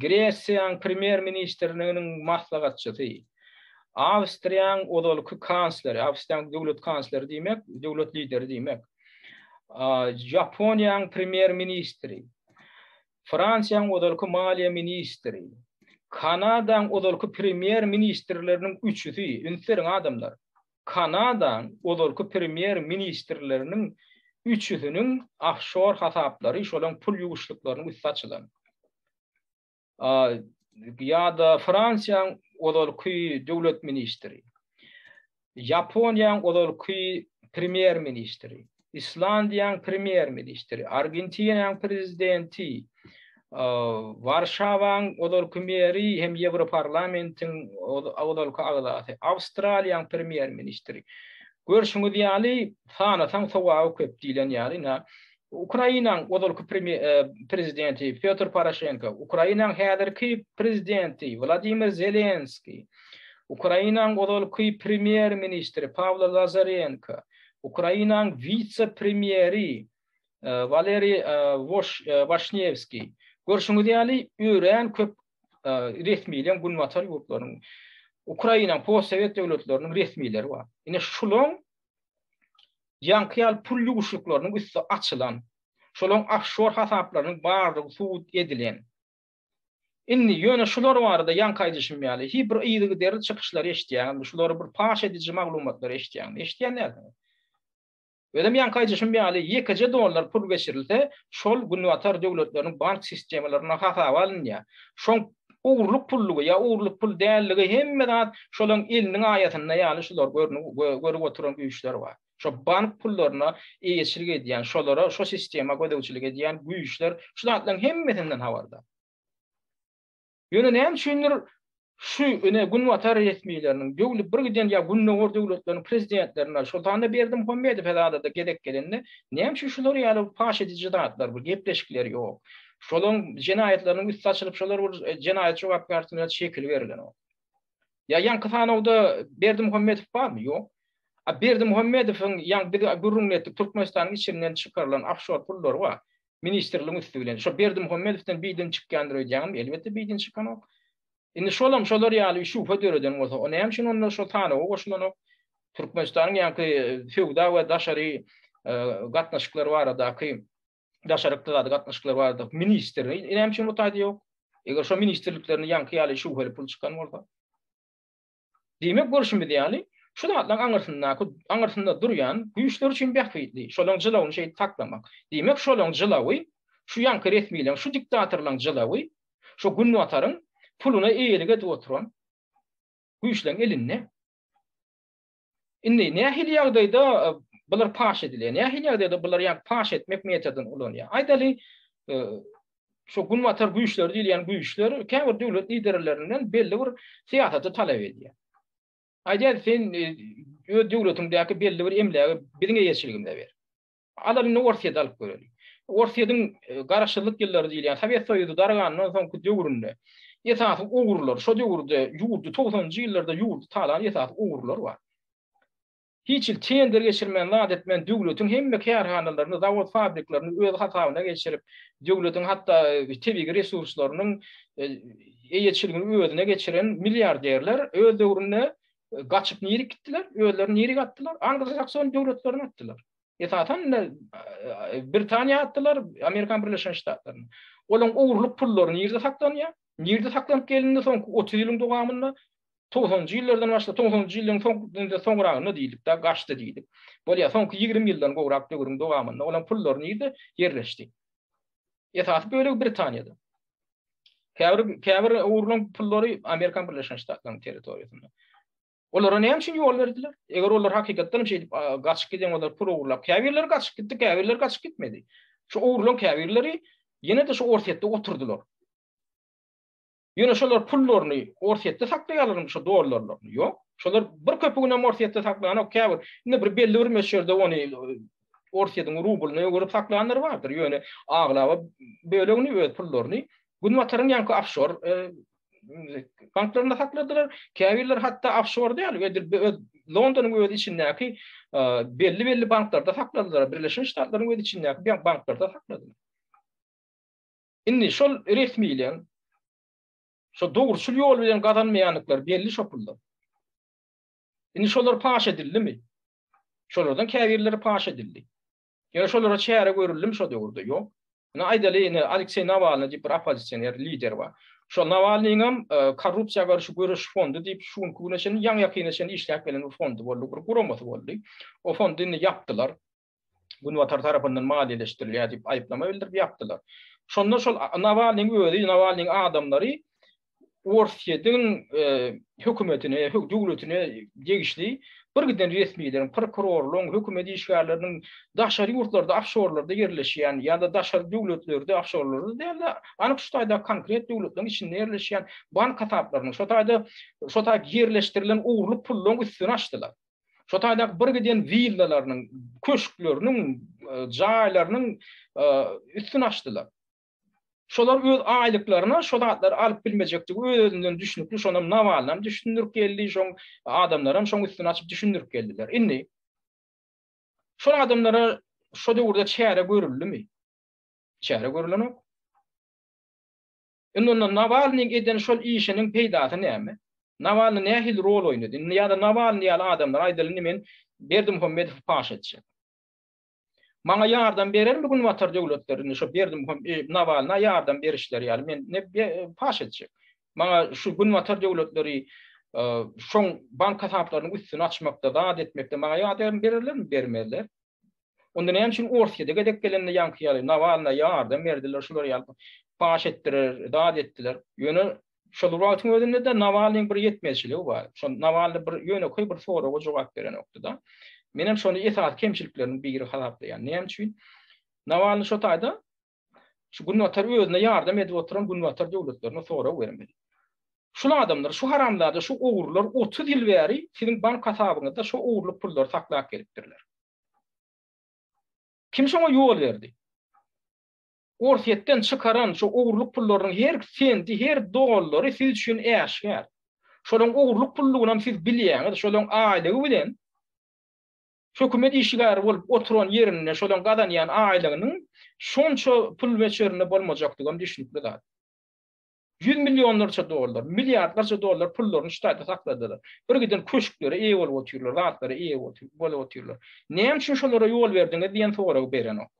Gresiýaň premýer-ministrliginiň maslahatçysy. Awstriýaň ozalky kansleri, Awstriýaň döwlet kansleri diýmek, döwlet lideri diýmek. Ýaponiýaň premýer-ministri. Fransiýanyň ozalky maliýe ministri, Kanadaň ozalky premýer-ministrleriniň üçüsi, üns beriň adamlar, Kanadaň ozalky premýer-ministrleriniň üçüsiniň ofşor hasaplary, şolaryň pul ýuwuşlyklarynyň üsti açylan. Ýa-da Fransiýanyň ozalky döwlet ministri, Ýaponiýanyň ozalky premýer-ministri, Islandiýanyň premýer-ministri, Argentinanyň prezidenti, Warşawaň ozalky meri hem Ýewroparlamentiň ozalky agzasy, Awstraliýanyň premýer-ministri. Görşüňiz ýaly, sanasaň sogaby köp diýlen ýaly, ynha, Ukrainanyň ozalky prezidenti Pýotr Poroşenko, Ukrainanyň häzirki prezidenti Wladimir Zelenskiý, Ukrainanyň ozalky premýer-ministri Pawlo Lazarenko, Ukrainanyň wise-premýeri Waleriý Waşnewskiý. Görşüňiz ýaly, örän köp resmileň günbatar ýurtlarynyň, Ukrainanyň, postsowet döwletleriniň resmileri bar. Ine şulaň Ýaňky ýaly pul ýuwuşlyklarynyň üsti açylan, şolaryň ofşor hasaplarynyň bardygy subut edilen. Indi ýöne şular barada ýaňky aýdyşym ýaly, hi bir yzygiderli çykyşlary eşidýäňizmi, şulary bir paş ediji maglumatlary eşidýäňizmi? Eşidýän dälsiňiz. Özem ýaňky aýdyşym ýaly, ýekeje dollar pul geçirilse, şol günbatar döwletleriniň bank sistemalarynda hasaba alynýar. Şoň ogurlyk pullugy ýa ogurlyk pul dälligi hemme zat şolaň eliniň aýasynda ýaly şular görüp oturan güýçler bar. Şo bank pullaryna eýeçilik edýän, şolara şo sistema gözegçilik edýän güýçler şu zatlaryň hemmesinden habardar. Ýöne näme üçindir şu ine günbatar resmileriniň, döwlet bir giden ýa gündogar döwletleriniň prezidentlerine, şol sanda Berdimuhamedow zada-da gezek gelende, näme üçin şular ýaly paş ediji zatlar, bir gepleşikler ýok. Şolaryň jenaýatlarynyň üsti açylyp, şolar bir jenaýat jogapkärçiligine çekiliberilenok. Ýa ýaňky sanawda Berdimuhamedow barmy? Ýok. A Berdimuhamedowyň ýaňky biz gürrüňini etdik, Türkmenistanyň içinden çykarylan ofşor pullary bar. Ministrligiň üsti bilen. Şo Berdimuhamedowdan bidin çykýandyr öýdýäňmi? Elbetde bidin çykanok. Indi şolam şolar ýaly şübhe döreden bolsa, o näme üçin onda şo sanawa goşulanok? Türkmenistanyň ýaňky söwda we daşary gatnaşyklar baradaky daşary ykdysady gatnaşyklar baradaky ministri näme üçin bu taýda ýok? Eger şo ministrliklerinde ýaňky ýaly şübheli pul çykan bolsa. Diýmek, görşümiz ýaly, şu zatlaryň aňyrsyndaky, aňyrsynda durýan güýçler üçin bähbitli, şolaryň jylawyny şeýdip saklamak. Diýmek, şolaryň jylawy, şu ýaňky resmileriň, şu diktatorlaryň jylawy, şu Günbataryň puluna eýelik edip oturan güýçleriň elinde. Indi nähili ýagdaýda bular paş edilýär? Nähili ýagdaýda bular ýa paş etmek metodyny ulanýar? Aýdaly, şu günbatar güýçleri diýilýän güýçler käbir döwlet liderlerinden belli bir syýasaty talap edýär. Aýdýar, sen öz döwletiňdäki belli bir emlägi biziň eýeçiligimize ber. Alar indi Orsýeti alyp göreli. Orsýetiň garaşsyzlyk ýyllary diýilýän Sowet Soýuzy dargandan soňky döwründe esasy ogrular, şo döwürde ýurdy togsanynjy ýyllarda ýurdy talan esasy ogrular bar. Hiç hili tender geçirmän, zat etmän döwletiň hemme kärhanalaryny, zawod-fabriklerini öz hasabyna geçirip, döwletiň hatda tebigy resurslarynyň eýeçiligini özüne geçiren milliarderler öz döwründe gaçyp nirik gitdiler? Özlerini nirik atdylar? Anglo-sakson döwletlerine atdylar. Esasan indi Britaniýa atdylar, Amerikan Birleşen Ştatlaryna. Olaryň ogurlyk pullary nirde saklanýar? Nirde saklanyp gelindi soňky 30 ýylyň dowamynda? Togsanynjy ýyllardan başlap, togsanynjy ýyllaryň soň soňragynda diýdik-de, gaçdy diýdik. Bolýar, soňky 20 ýyldan gowrak döwrüň dowamynda olaryň pullary nirde ýerleşdi? Esasy bölegi Britaniýada. Käbir käbir ogurlan pullary Amerikan Birleşen Ştatlarynyň territoriýasynda. Olara näme üçin ýol berdiler? Eger olar hakykatdan hem şeýdip gaçyp giden bolsalar, pul ogurlap, käbirleri gaçyp gitdi, käbirleri gaçyp gitmedi. Şu ogurlan käbirleri ýene-de şu Orsýetde oturdylar. Ýöne şolar pullaryny Orsýetde saklaýarlarmy şu dollarlaryny? Ýok. Şolar bir köpüginem Orsýetde saklaýanok, käbir indi bir belli bir möçberde ony Orsýetiň rublyna öwürip saklanlar bardyr. Ýöne aglaba bölegini öz pullaryny Günbataryň ýaňky ofşor banklarynda sakladylar. Käbirleri hatda ofşor däl, edil öz Londonyň öz içindäki belli-belli banklarda sakladylar. Birleşen Ştatlaryň öz içindäki banklarda sakladylar. Indi şol resmileň şo dogruçyl ýol bilen gazanmaýandyklary belli şo pullar. Indi şolar paş edildimi? Şolardan käbirleri paş edildi. Ýöne şolara çäre görüldimi şo döwürde? Ýok. Ine aýdaly, ine Alekseý Nawalnyý diýip bir oppozisioner lider bar. Şol Nawalnyňam korrupsiýa garşy göreş fondy diýip şu günki güne çenli ýaňy-ýakyna çenli işläp gelen bir fondy boldy, bir guramasy boldy. O fondy indi ýapdylar. Günbatar tarapyndan maliýeleşdirilýär diýip aýyplama bildirip ýapdylar. Şonda şol Nawalnyň özi, Nawalnyň adamlary Orsýetiň hökümetine, döwletine degişli bir giden resmileriň, prokurorlaryň, hökümet işgärleriniň daşary ýurtlarda ofşorlarda ýerleşýän ýa-da daşary döwletlerde ofşorlarda däl-de, anyk şu taýda konkret döwletleriň içinde ýerleşýän bank hasaplarynyň, şo taýda şo taýda ýerleşdirilen ogurlyk pullaryň üstüni açdylar. Şo taýdaky bir giden willalarynyň, köşkleriniň, jaýlarynyň üstüni açdylar. Şolar öz aýlyklaryna şo zatlary alyp bilmejekdigi öz-özünden düşnükli, şonam Nawalnam düşündirip geldi, şoň adamlaram şoň üstüni açyp düşündirip geldiler. Indi şol adamlara şo döwürde çäre görüldimi? Çäre görülenok. Indi onda Nawalnyň eden şol işiniň peýdasy näme? Nawalny nähili rol oýnady? Indi ýa-da Nawalny ýaly adamlar aýdaly indi men Berdimuhamedowy paş etjek. Maňa ýardam berermi günbatar döwletleri indi şo Berdimuhamedow Nawalna ýardam berişleri ýaly men ne paş etjek. Maňa şu günbatar döwletleri şoň bank hasaplarynyň üstüni açmakda zat etmekde maňa ýardam bererlermi? Bermezler. Onda näme üçin Orsýede gezek gelende ýaňky ýaly Nawalna ýardam berdiler şular ýaly paş etdirer zat etdiler. Ýöne Şol bir wagtyň özünde-de Nawalnyň bir ýetmezçiligi bar. Şol Nawalny bir ýönekeý bir soraga jogap berenokdy-da. Menem şony esasy kemçilikleriniň biri hasaplaýan. Näme üçin? Nawalny şo taýda şu Günbatar özüne ýardam edip oturan Günbatar döwletlerine sorag bermeli. Şul adamlar, şu haramzada, şu ogrular 30 ýyl bäri siziň bank hasabyňyzda şo ogurlyk pullary saklap gelipdirler. Kim şoňa ýol berdi? Orsýetden çykaran şu ogurlyk pullarynyň her senti, her dollary siz üçin äşgär. Şolaň ogurlyk pullugynam siz bilýäňiz, şolaň aýlygy bilen hökümet işgäri bolup oturan ýerinde şolaň gazanýan aýlygynyň şonça pul möçberinde bolmajakdygam düşnükli zat. Ýüz millionlarça dollar, milliardlarça dollar pullaryny şu taýda sakladylar. Bir giden köşklere eýe bolup otyrlar, zatlara eýe bolup otyrlar. Näme üçin şolara ýol berdiňiz diýen soragy berenok.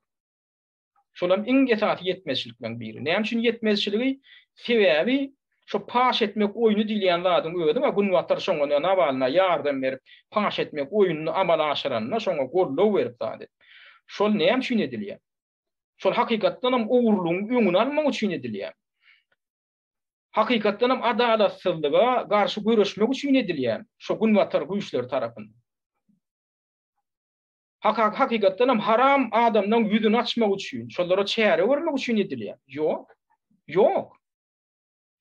Şolam iň esasy ýetmezçilikleriň biri. Näme üçin ýetmezçiligi? Sebäbi şo paş etmek oýny diýilýän zadyň özi bar, Günbatar şoňa Nawalna ýardam berip, paş etmek oýnuny amala aşyranda şoňa goldaw berip zat edip. Şol näme üçin edilýär? Şol hakykatdanam ogurlygyň öňüni almak üçin edilýär. Hakykatdanam adalatsyzlyga garşy göreşmek üçin edilýär şo Günbatar güýçleri tarapyndan. Haka hakykatdan hem haram adamlaň ýüzüni açmak üçin, şolara çäre görmek üçin edilýär. Ýok. Ýok.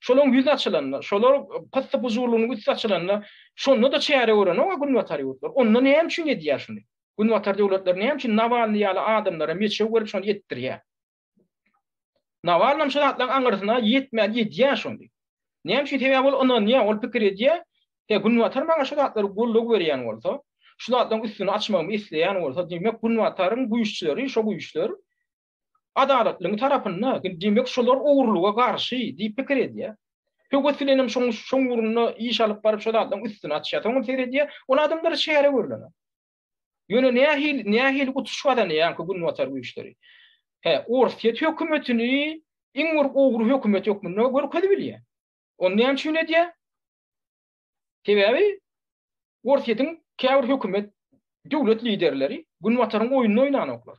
Şolaň ýüzi açylanda, şolar pyssy-pujurlygynyň üsti açylanda, şonda-da çäre görenok-a günbatar ýurtlar. Onda näme üçin edýär şuny? Günbatar döwletleri näme üçin Nawalnyý ýaly adamlara meçew berip şony etdirýär? Nawalnam şu zatlaryň aňyrsyna ýetmän edýär şony. Näme üçin? Sebäbi ol ynanýar, ol pikir edýär, He, Günbatar maňa şu zatlary goldaw berýän bolsa, şu zatlaryň üstüni açmagymy isleýän bolsa, diýmek, Günbataryň güýçleri, şo güýçler adalatlygyň tarapynda, diýmek, şolar ogurlyga garşy diýip pikir edýär. Höwes bilen hem şoň şoň ugrunda iş alyp baryp şo zatlaryň üstüni açýar. Soňam seredýär, ol adamlara çäre görlenok. Ýöne nähili nähili utuş gazanýar ýaňky günbatar güýçleri? Hä, Orsýet hökümetini iň bir ogry hökümet hökmünde görkezip bilýär. Ony näme üçin edýär? Sebäbi Orsýetiň käbir hökümet, döwlet liderleri günbataryň oýnuny oýnanoklar.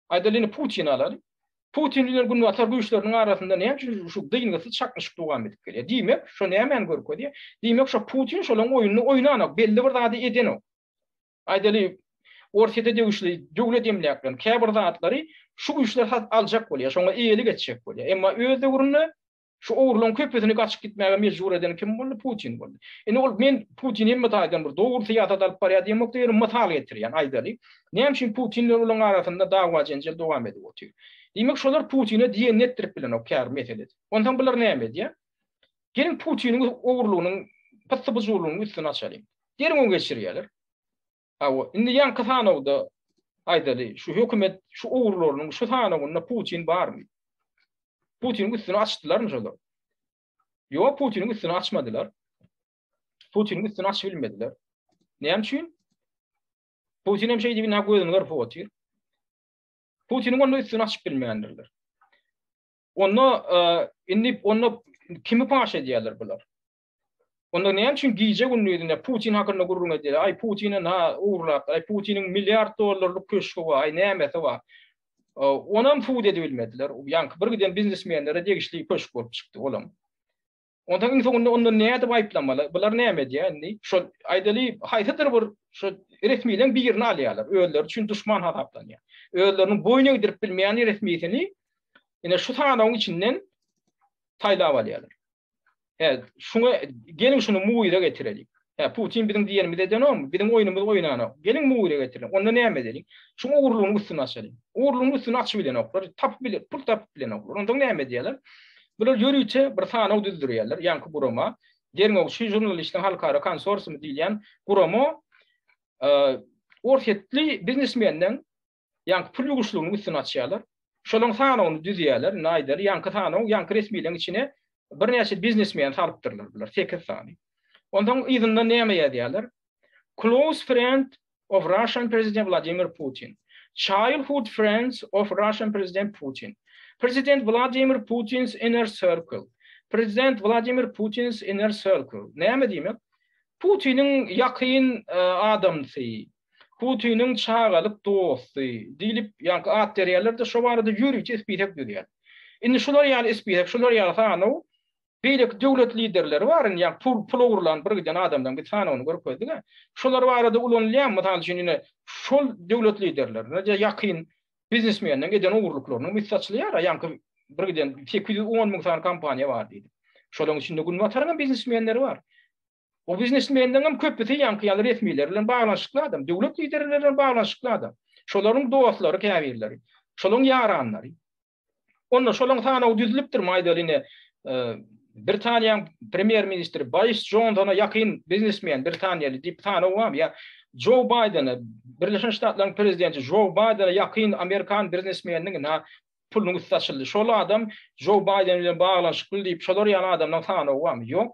Aýdaly indi Putini alaly. Putin bilen Günbatar güýçleriniň arasynda näme üçin şu dyngysyz çaknyşyk dowam edip gelýär? Diýmek, şo nämäni görkezýär? Diýmek, şo Putin şolaryň oýnuny oýnanok, belli bir zady edenok. Aýdaly, Orsýete degişli döwlet emläklerini, käbir zatlary şu güýçler has aljak bolýar, şoňa eýelik etjek bolýar. Emma öz döwründe Şu ogurlaryň köpüsini gaçyp gitmäge mejbur eden kim boldy? Putin boldy. Indi ol men Putin hemme taýdan bir dogry syýasat alyp barýar diýemokda ýöne mysal getirýän aýdaly. Näme üçin Putin bilen olaryň arasynda dawa-jenjel dowam edip otyr? Diýmek şolar Putine diýenini etdirip bilenok käbir meselede. Onsoň bular näme edýär? Geliň Putiniň ogurlygynyň pyssy-pyjurlygynyň üstüni açalyň. Derňew geçirýärler. Hawa, indi ýaňky sanawda aýdaly, şu hökümet şu ogurlarynyň şu sanawynda Putin barmy? Putiniň üstüni açdylarmy şolar? Ýok, Putiniň üstüni açmadylar. Putiniň üstüni açyp bilmediler. Näme üçin? Putin hem şeýdip ina gözüni gyrpyp otyr. Putiniň onda üstüni açyp bilmändirler. Onda e, indi onda kimi paş edýärler bular? Onda näme üçin gije-gündizine Putin hakynda gürrüň edýärler? Aý Putine na ogurlapdyr, aý Putiniň milliard dollarlyk köşgi bar, aý nämesi bar. Onam subut edibilmediler. Ýaňky bir giden biznesmenlere degişli köşk bolup çykdy olam. Onsoň iň soňunda onda nädip aýyplamaly? Bular näme edýär indi? Şol aýdaly haýsydyr bir şo resmileň birini alýarlar. Özleri üçin duşman hasaplanýar. Özleriniň boýun egdirip bilmeýän resmisini ine şu sanawyň içinden saýlap alýarlar. Hä, şuňa geliň şuny mugyra getireliň. Hä, Putin biziň diýenimizi edenokmy? Biziň oýnumyzy oýnanok. Geliň mugyra getireliň. Onda näme edeliň? Şuň ogurlygynyň üstüni açalyň. Ogurlygyň üstüni açyp bilenoklar, tapyp bile, pul tapyp bilenoklar. Onsoň näme edýärler? Bular ýörite bir sanaw düzdürýärler, ýaňky gurama, Derňewçi žurnalistleriň halkara konsorsiumy diýilýän gurama orsýetli biznesmenden Ýaňky pul ýuwuşlygynyň üstüni açýarlar. Şolaryň sanawyny düzýärler. Indi aýdaly, ýaňky sanaw, ýaňky resmileriň içine birnäçe biznesmeni salypdyrlar bular, sekiz sany. Onsoň yzyndan näme ýazýarlar? Close friend of Russian President Vladimir Putin. Childhood friends of Russian President Putin. President Vladimir Putin's inner circle. President Vladimir Putin's inner circle. Näme diýmek? Putiniň ýakyn adamsy, Putiniň çagalyk dosty diýlip ýaňky at berýärler-de, şo barada ýörite spisek düzýär. Indi şular ýaly spisek, şular ýaly sanaw beýleki döwlet liderleri bar indi ýaňky pul pul ogurlan bir giden adamlaryň biz sanawyny görkezdik-ä. Şolar barada ulanylýarmy? Mysal üçin ine şol döwlet liderlerine ýakyn biznesmenleriň eden ogurlyklarynyň üsti açylýar-a ýaňky bir giden 810 müň sany kompaniýa bar diýdik. Şolaryň içinde Günbataryň hem biznesmenleri bar. O biznesmenleriň hem köpüsi ýaňky ýaly resmiler bilen baglanyşykly adam, döwlet liderleri bilen baglanyşykly adam. Şolaryň dostlary käbirleri, şolaryň ýaranlary. Onda şolaryň sanawy düzülipdirmi aýdaly ine Britaniýanyň premýer-ministri Boris Jonsona ýakyn biznesmen britaniýaly diýip sanaw barmy ýa Jo Baýdene, Birleşen Ştatlaryň prezidenti Jo Baýdene ýakyn amerikan biznesmeniniň ina pulunyň üsti açyldy. Şol adam Jo Baýden bilen baglanyşykly diýip şolar ýaly adamlaryň sanawy barmy? Ýok.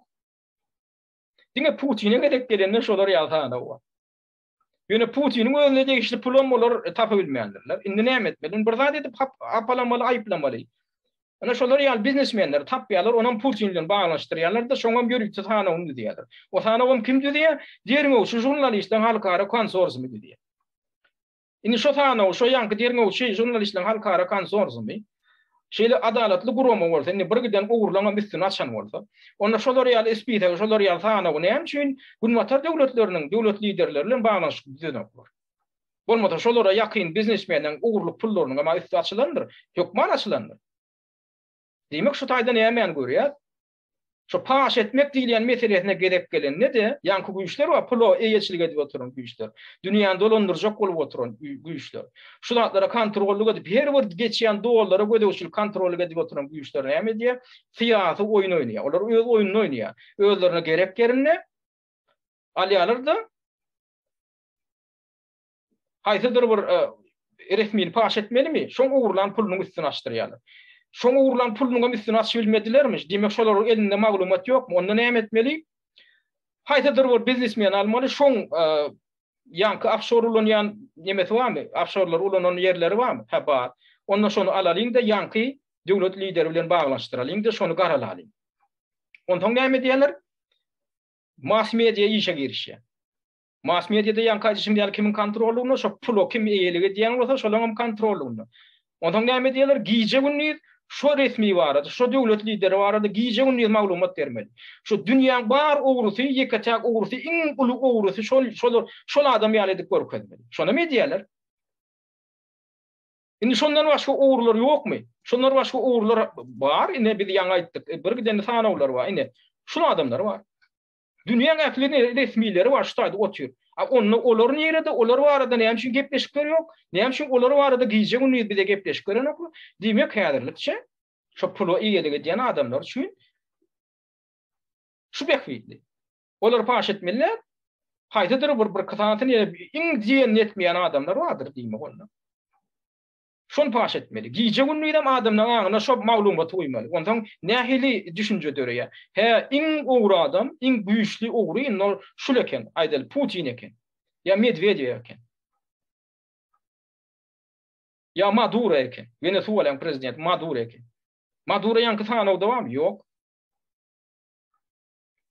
Diňe Putine gezek gelende şolar ýaly sanaw bar. Ýöne Putiniň özüne degişli pulam olar tapybilmändirler. Indi näme etmeli? Indi bir zat edip hapalamaly, aýyplamaly. Ine şolar ýaly biznesmenleri tapýarlar, onam Putin bilen baglanyşdyrýarlar-da, şoňam ýörite sanawyny düzýärler. O sanawam kim düzýär? Derňewçi žurnalistleriň halkara konsorsiumy düzýär. Indi şo sanawy, şo ýaňky derňewçi žurnalistleriň halkara konsorsiumy şeýle adalatly gurama bolsa, indi bir giden ogurlaňam üstüni açan bolsa, onda şolar ýaly spisegi, şolar ýaly sanawy näme üçin Günbatar döwletleriniň döwlet liderleri bilen baglanyşykly düzenoklar? Bolmasa şolara ýakyn biznesmenleriň ogurlyk pullarynyň hem üsti açylandyr, hökman açylandyr. Diýmek şu taýda nämäni görýäs? Şu paş etmek diýilýän meselesine gezek gelende-de, ýaňky güýçler bar, pula eýeçilik edip oturan güýçler, dünýäni dolandyrjak bolup oturan güýçler. Şu zatlara kontrollyk edip, her bir geçýän dollara gözegçilik, kontrollyk edip oturan güýçler näme edýär? Syýasy oýun oýnaýar. Olar öz oýnuny oýnaýar. Özlerine gerek ýerinde alýarlar-da, Haýsydyr bir resmini paş etmelimi? Şoň ogurlan pulunyň üstüni açdyrýarlar. Şoň ogurlan pulunyň hem üstüni açyp bilmedilermi? Diýmek şolaryň elinde maglumat ýokmy? Onda näme etmeli? Haýsydyr bir biznesmeni almaly, şoň ýaňky ofşor ulanýan nemesi barmy? Ofşorlar ulanan ýerleri barmy? Hä, bar. Onda şony alalyň-da, ýaňky döwlet lideri bilen baglanyşdyralyň-da, şony garalalyň. Onsoň näme edýärler? Mass media işe girişýär. Mass mediada ýaňky aýdyşym ýaly kimiň kontrollygynda, şo pula kim eýelik edýän bolsa, şolaňam kontrollygynda. Onsoň näme edýärler? Gije-gündiz şo resmi barada, şo döwlet lideri barada gije-gündiz maglumat bermeli. Şo dünýäň bar ogrusy, ýeke-täk ogrusy, iň uly ogrusy şol, şol, şol adam ýaly edip görkezmeli. Şonam edýärler. Indi şondan başga ogrular ýokmy? Şondan başga ogrular bar, ine biz ýaňy aýtdyk, bir giden sanawlar bar, ine şul adamlar bar. Dünýäň ähli resmileri bar şu taýda otyr. A onda olar nirede, olar barada näme üçin gepleşikler ýok? Näme üçin olar barada gije-gündiz bize gepleşik berenoklar? Diýmek häzirlikçe şo pula eýelik edýän adamlar üçin şu bähbitli. Olary paş etmeliler. Haýsydyr bir bir sanysyny iň diýenini etmeýän adamlar bardyr diýmek onda. Şony paş etmeli. Gije-gündizem adamlaryň aňyna şo maglumaty guýmaly. Onsoň nähili düşünje döreýär? Hä, iň ogry adam, iň güýçli ogry indi ol şul eken, aýdaly, Putin eken. Ýa Medwedew eken. Ýa Maduro eken. Wenesuelanyň prezidenti Maduro eken. Maduro ýaňky sanawda barmy? Ýok.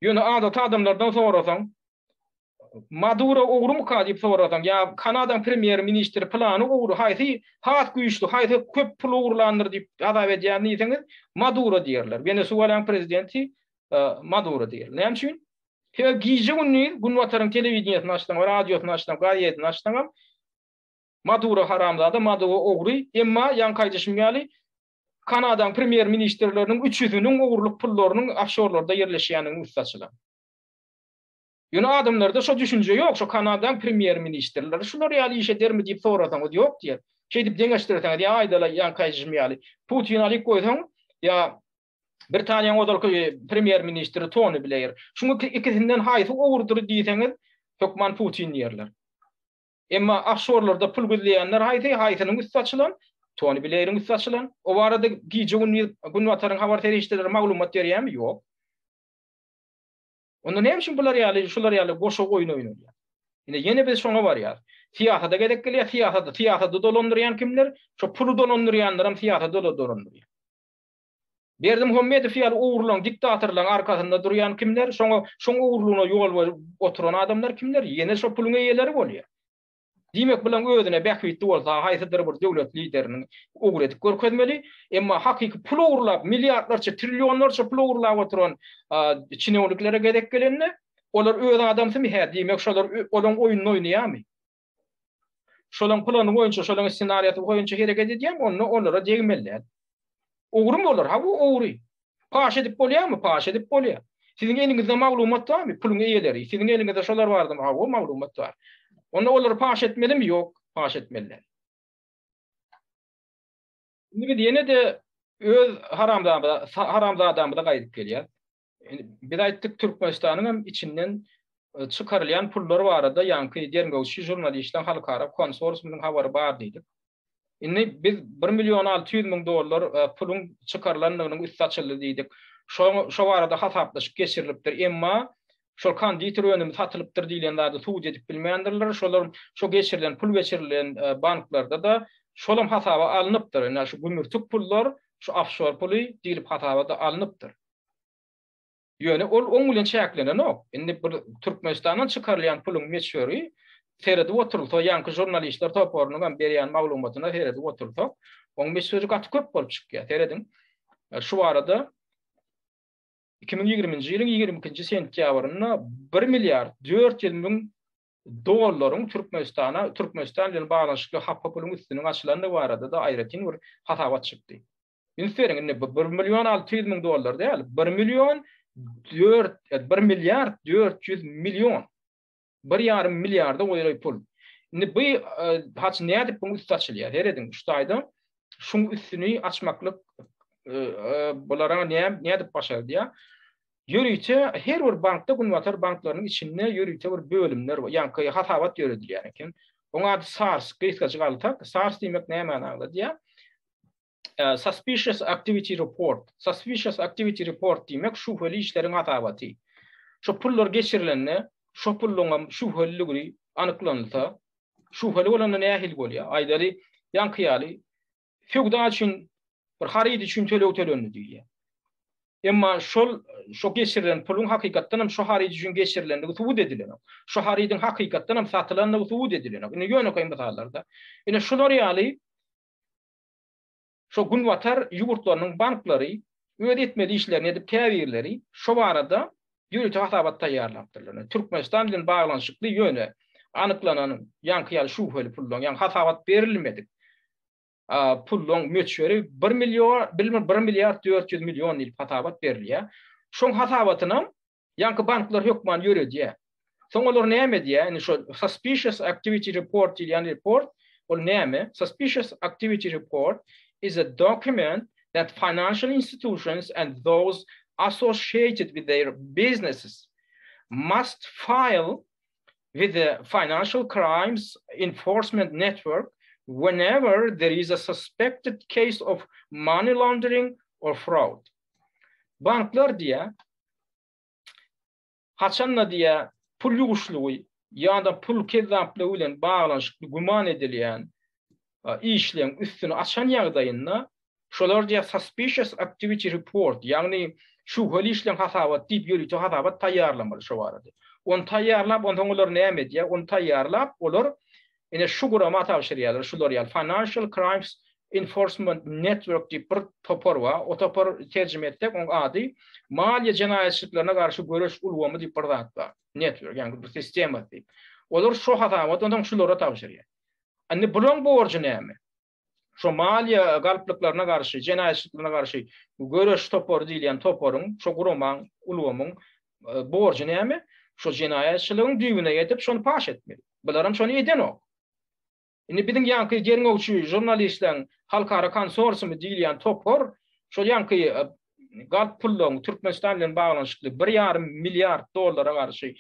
Ýöne adaty adamlardan sorasaň, Maduro ogrumyka diýip sorasaň, ýa Kanadaň premýer ministri pylany ogry, haýsy has güýçli, haýsy köp pul ogurlandyr diýip hasap edýän diýseňiz, Maduro diýerler. Wenesuelanyň prezidenti Maduro diýerler. Näme üçin? Sebäbi gije-gündiz Günbataryň telewideniýesini açsaň, radiosyny açsaň, gazetini açsaňam, Maduro haramzada, Maduro ogry, emma ýaňky aýdyşym ýaly, Kanadaň premýer-ministrleriniň üçüsiniň ogurlyk pullarynyň ofşorlarda ýerleşýändiginiň üsti açylan. Ýöne adamlarda şo düşünje ýok, şo Kanadaň premýer-ministrleri şular ýaly iş edermi diýip sorasaňyz ýok diýer. Şeýdip deňeşdirseňiz ýa aýdaly ýaňky aýdyşym ýaly Putini alyp goýsaň ýa Britaniýanyň ozalky premýer-ministri Toni Bleýr. Şuň ikisinden haýsy ogrudyr diýseňiz hökman Putin diýerler. Emma ofşorlarda pul gizleýänler haýsy, haýsynyň üsti açylan? Toni Bleýriň üsti açylan. O barada gije-gündiz Günbataryň habar serişdeleri maglumat berýärmi? Ýok. Onda näme üçin bular ýaly, şular ýaly goşa oýun oýnalýar? Ine, ýene biz şoňa barýarys. Syýasata gezek gelýär, syýasady, syýasady dolandyrýan kimler? Şo puly dolandyrýanlaram syýasady-da dolandyrýar. Berdimuhamedow ýaly ogurlaryň, diktatorlaryň arkasynda durýan kimler? Şoňa, şoň ogurlygyna ýol berip oturan adamlar kimler? Ýene şo puluň eýeleri bolýar. Diýmek, bulaň özüne bähbitli bolsa, haýsydyr bir döwlet lideriniň ogry edip görkezmeli. Emma hakyky pul ogurlap, milliardlarça, trillionlarça pul ogurlap oturan çinowniklere gezek gelende, olar öz adamsymy? Hä, diýmek, şolar olaň oýnuny oýnaýarmy? Şolaň plany boýunça, şolaň ssenariýasy boýunça hereket edýärmi, onda olara degmeli däl. Ogrymy olar? Hawa, ogry. Paş edip bolýarmy? Paş edip bolýar. Siziň eliňizde maglumat barmy? Puluň eýeleri. Siziň eliňizde şolar bardymy? Hawa, maglumat bar. Onda olary paş etmelimi? Ýok, paş etmeli däl. Indi biz ýene-de öz haramzadamyza gaýdyp gelýäs. Biz aýtdyk, Türkmenistanyň hem içinden çykarylýan pullar barada ýaňky derňewçi žurnalistleriň halkara konsorsiumynyň habary bar diýdik. Indi biz bir million 600 müň dollar puluň çykarylandygynyň üsti açyldy diýdik. Şo şo barada hasaplaşyk geçirilipdir. Emma şol konditer önümi satylypdyr diýlen zady subut edip bilmändirler. Şolar şo geçirilen pul geçirilen banklarda-da şolam hasaba alnypdyr. Indi şu gümürtik pullar şu ofşor puly diýlip hasaba-da alnypdyr. Ýöne ol oň bilen çäklenenok. Indi bir Türkmenistandan çykarylýan puluň möçberi seredip oturylsa, ýaňky žurnalistler toparynyň hem berýän maglumatyna seredip otursak, oň möçberi gaty köp bolup çykýar. Serediň, şu barada 2020-nji ýylyň 22-nji sentýabrynda bir milliard 400 müň dollaryň Türkmenistana, Türkmenistan bilen baglanyşykly hapa puluň üstüniň açylandygy barada-da aýratyn bir hasabat çykdy. Üns beriň, indi bu bir million 600 müň dollar däl, bir million dört, bir milliard 400 million. Bir ýarym milliarda golaý pul. Indi bu haç nädip buň üsti açylýar? Serediň, şu taýda şuň üstüni açmaklyk bulara nädip başardýar? Ýörite her bir bankda Günbatar banklarynyň içinde ýörite bir bölümler, ýaňky hasabat ýöredilýän eken. Oň ady SARS, gysgajyk alsak, SARS diýmek nämäni aňladýar? Suspicious Activity Report. Suspicious Activity Report diýmek şübheli işleriň hasabaty. Şo pullar geçirilende, şo pulluňam şübheliligi anyklanylsa, şübheli bolanda nähili bolýar? Aýdaly, ýaňky ýaly, söwda üçin, bir haryt üçin töleg tölendi diýilýär. Emma şol şo geçirilen puluň hakykatdan hem şo haryt üçin geçirilendigi subut edilenok. Şo harydyň hakykatdan hem satylandygy subut edilenok. Indi ýönekeý mysallarda. Ine şular ýaly şo günbatar ýurtlarynyň banklary öz etmeli işlerini edip käbirleri şo barada ýörite hasabat taýýarlapdyrlar. Türkmenistan bilen baglanyşykly ýöne anyklanan ýaňky ýaly şübheli pullaryň, ýagny hasabat berilmedik pullaryň möçberi bir million, bir milliard 400 million diýlip hasabat berilýär. Şoň hasabatynam ýaňky banklar hökman ýöredýär. Soň olar näme edýär? Indi şo suspicious activity report diýilýän report ol näme? Suspicious activity report is a document that financial institutions and those associated with their businesses must file with the Financial Crimes Enforcement Network whenever there is a suspected case of money laundering or fraud. Banklar diýä, haçanda diýä pul ýuwuşlygy ýa-da pul kezzaplygy bilen baglanyşykly güman edilýän işleň üstüni açan ýagdaýynda Şolar diýýär suspicious activity report, ýagny şübheli işleň hasabaty diýip ýörite hasabat taýýarlamaly şo barada. Ony taýýarlap, onsoň olar näme edýär? Ony taýýarlap, olar ine şu gurama tabşyrýarlar, şular ýaly Financial Crimes Enforcement Network diýip bir topar bar. O topar terjime etsek, oň ady Maliýe jenaýatçylyklaryna garşy göreş ulgamy diýip bir zat bar. Network, ýagny bir sistemasy diýip. Olar şo hasabaty onsoň şulara tabşyrýar. Indi bulaň borjy näme? Şo maliýe galplyklaryna garşy, jenaýatçylyklaryna garşy göreş topary diýilýän toparyň, şo guramaň, ulgamyň borjy näme? Şo jenaýatçylygyň düýbüne ýetip, şony paş etmeli. Bularam şony edenok. Indi biziň ýaňky derňewçi žurnalistleriň halkara konsorsiumy diýilýän topar şol ýaňky galp pullaryň Türkmenistan bilen baglanyşykly bir ýarym milliard dollara garşy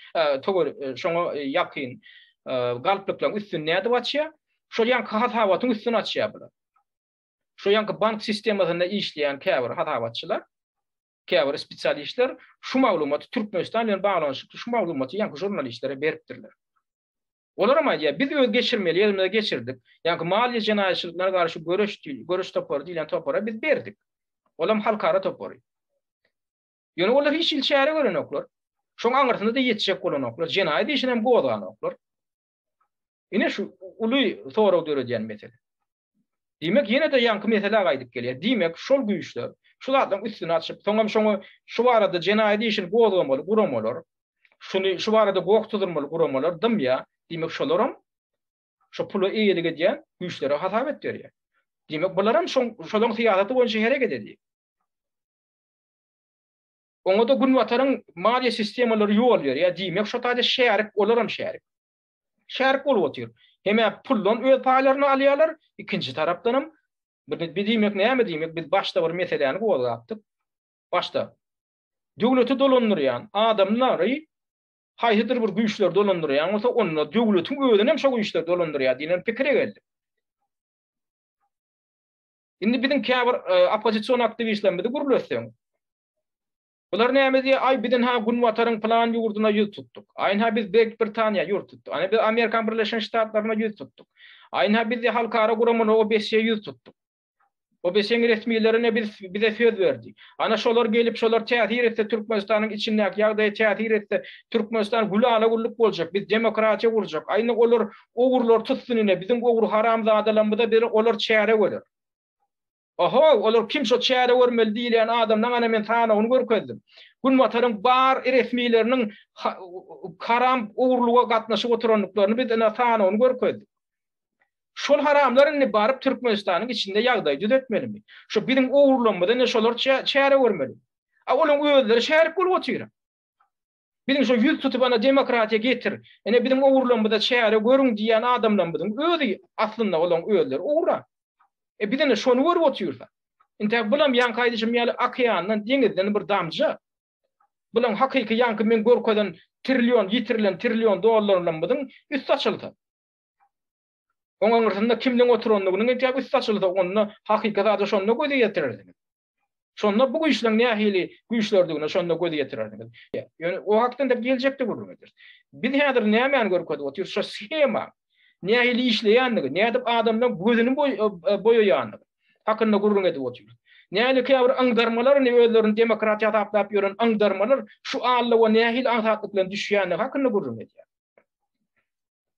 şoňa ýakyn galplyklaryň üstüni nädip açýar? Şol ýaňky hasabatyň üstüni açýar bular. Şo ýaňky bank sistemasynda işleýän käbir hasabatçylar, käbir spesialistler şu maglumaty Türkmenistan bilen baglanyşykly şu maglumaty ýaňky žurnalistlere beripdirler. Olaram aýdýar, biz öz geçirmeli ýerimize geçirdik. Ýaňky maliýe jenaýatçylyklaryna garşy göreş göreş topary diýlen topara biz berdik. Olam halkara topary. Ýöne olar hiç hili çäre görenoklar. Şoň aňyrsyna-da ýetjek bolanoklar. Jenaýat işini hem gozganoklar. Ine şu uly sorag döredýän mesele. Diýmek, ýene-de ýaňky meselä gaýdyp gelýär. Diýmek, şol güýçler şu zatlaryň üstüni açyp, soňam şoňa şu barada jenaýat işini gozgamaly guramalar, şuny şu barada goh tuzurmaly guramalar dymýar. Diýmek, şolaram şo pula eýelik edýän güýçlere hasap et berýär. Diýmek, bularam şoň şolaryň syýasaty boýunça hereket edýär. Oňa-da Günbataryň maliýe sistemalary ýol berýär. Diýmek, şo taýda şärik, olaram şärik. Şärik bolup otyr. Hem-ä puldan öz paýlaryny alýarlar, ikinji tarapdanam bu diýmek näme diýmek, biz başda bir meseläni gozgapdyk. Başda döwleti dolandyrýan adamlary haýsydyr bir güýçler dolandyrýan bolsa, onda döwletiň özüni hem şo güýçler dolandyrýar diýlen pikire geldik. Indi biziň käbir oppozision aktiwistlerimizi gürletseň, Bular näme diýýär? Aý, biz ynha Günbataryň pylan ýurduna ýüz tutduk. Aý, ynha biz Beýik Britaniýa ýüz tutduk. Ana biz Amerikan Birleşen Ştatlaryna ýüz tutduk. Aý, ynha biz halkara guramana OBSE ýüz tutduk. OBSE-niň resmileri ine biz bize söz berdi. Ana şolar gelip, şolar täsir etse Türkmenistanyň içindäki ýagdaýa täsir etse, Türkmenistan gülala-güllük boljak, biz demokratiýa gurjak. Aý, indi olar ogrular tutsun ine, biziň ogry haramzadalarymyza bir olar çäre görer. Oho, olar kim şo çäre görmeli diýilýän adamlaň ana men sanawyny görkezdim. Günbataryň bar resmileriniň haram ogurlyga gatnaşyp oturandyklaryny biz ine sanawyny görkezdik. Şol haramlar indi baryp Türkmenistanyň içinde ýagdaýy düzetmelimi? Şo biziň ogurlygymyza ine şolar çäre görmeli. A olaň özleri şärik bolup otyr. Biziň şo ýüz tutup ana demokratiýa getir, ine biziň ogurlygymyza çäre görüň diýýän adamlarymyzyň özi aslynda olaň özleri ogra. E biz ine şony görüp otyrys. Intäk bulam ýaňky aýdyşym ýaly okeandan, deňizden bir damja. Bulaň hakyky ýaňky men görkezen trillion, ýitirilen trillion dollarlarymyzyň üsti açylsa. Oň aňyrsynda kimleň oturandygynyň entäk üsti açylsa, onda hakyky zada şonda göz ýetirersiňiz. Şonda bu güýçleň nähili güýçlerdigine şonda göz ýetirersiňiz. Ýöne o hakda entek geljekde gürrüň ederis. Biz häzir nämäni görkezip otyrys? Şo shema nähili işleýändigi, nädip adamlaň gözüni boýaýandygy hakynda gürrüň edip otyrys. Nähili käbir yňdarmalar indi özlerini demokrat hasaplap ýören yňdarmalar şu aldawa nähili aňsatlyk bilen düşýändigi hakynda gürrüň edýär.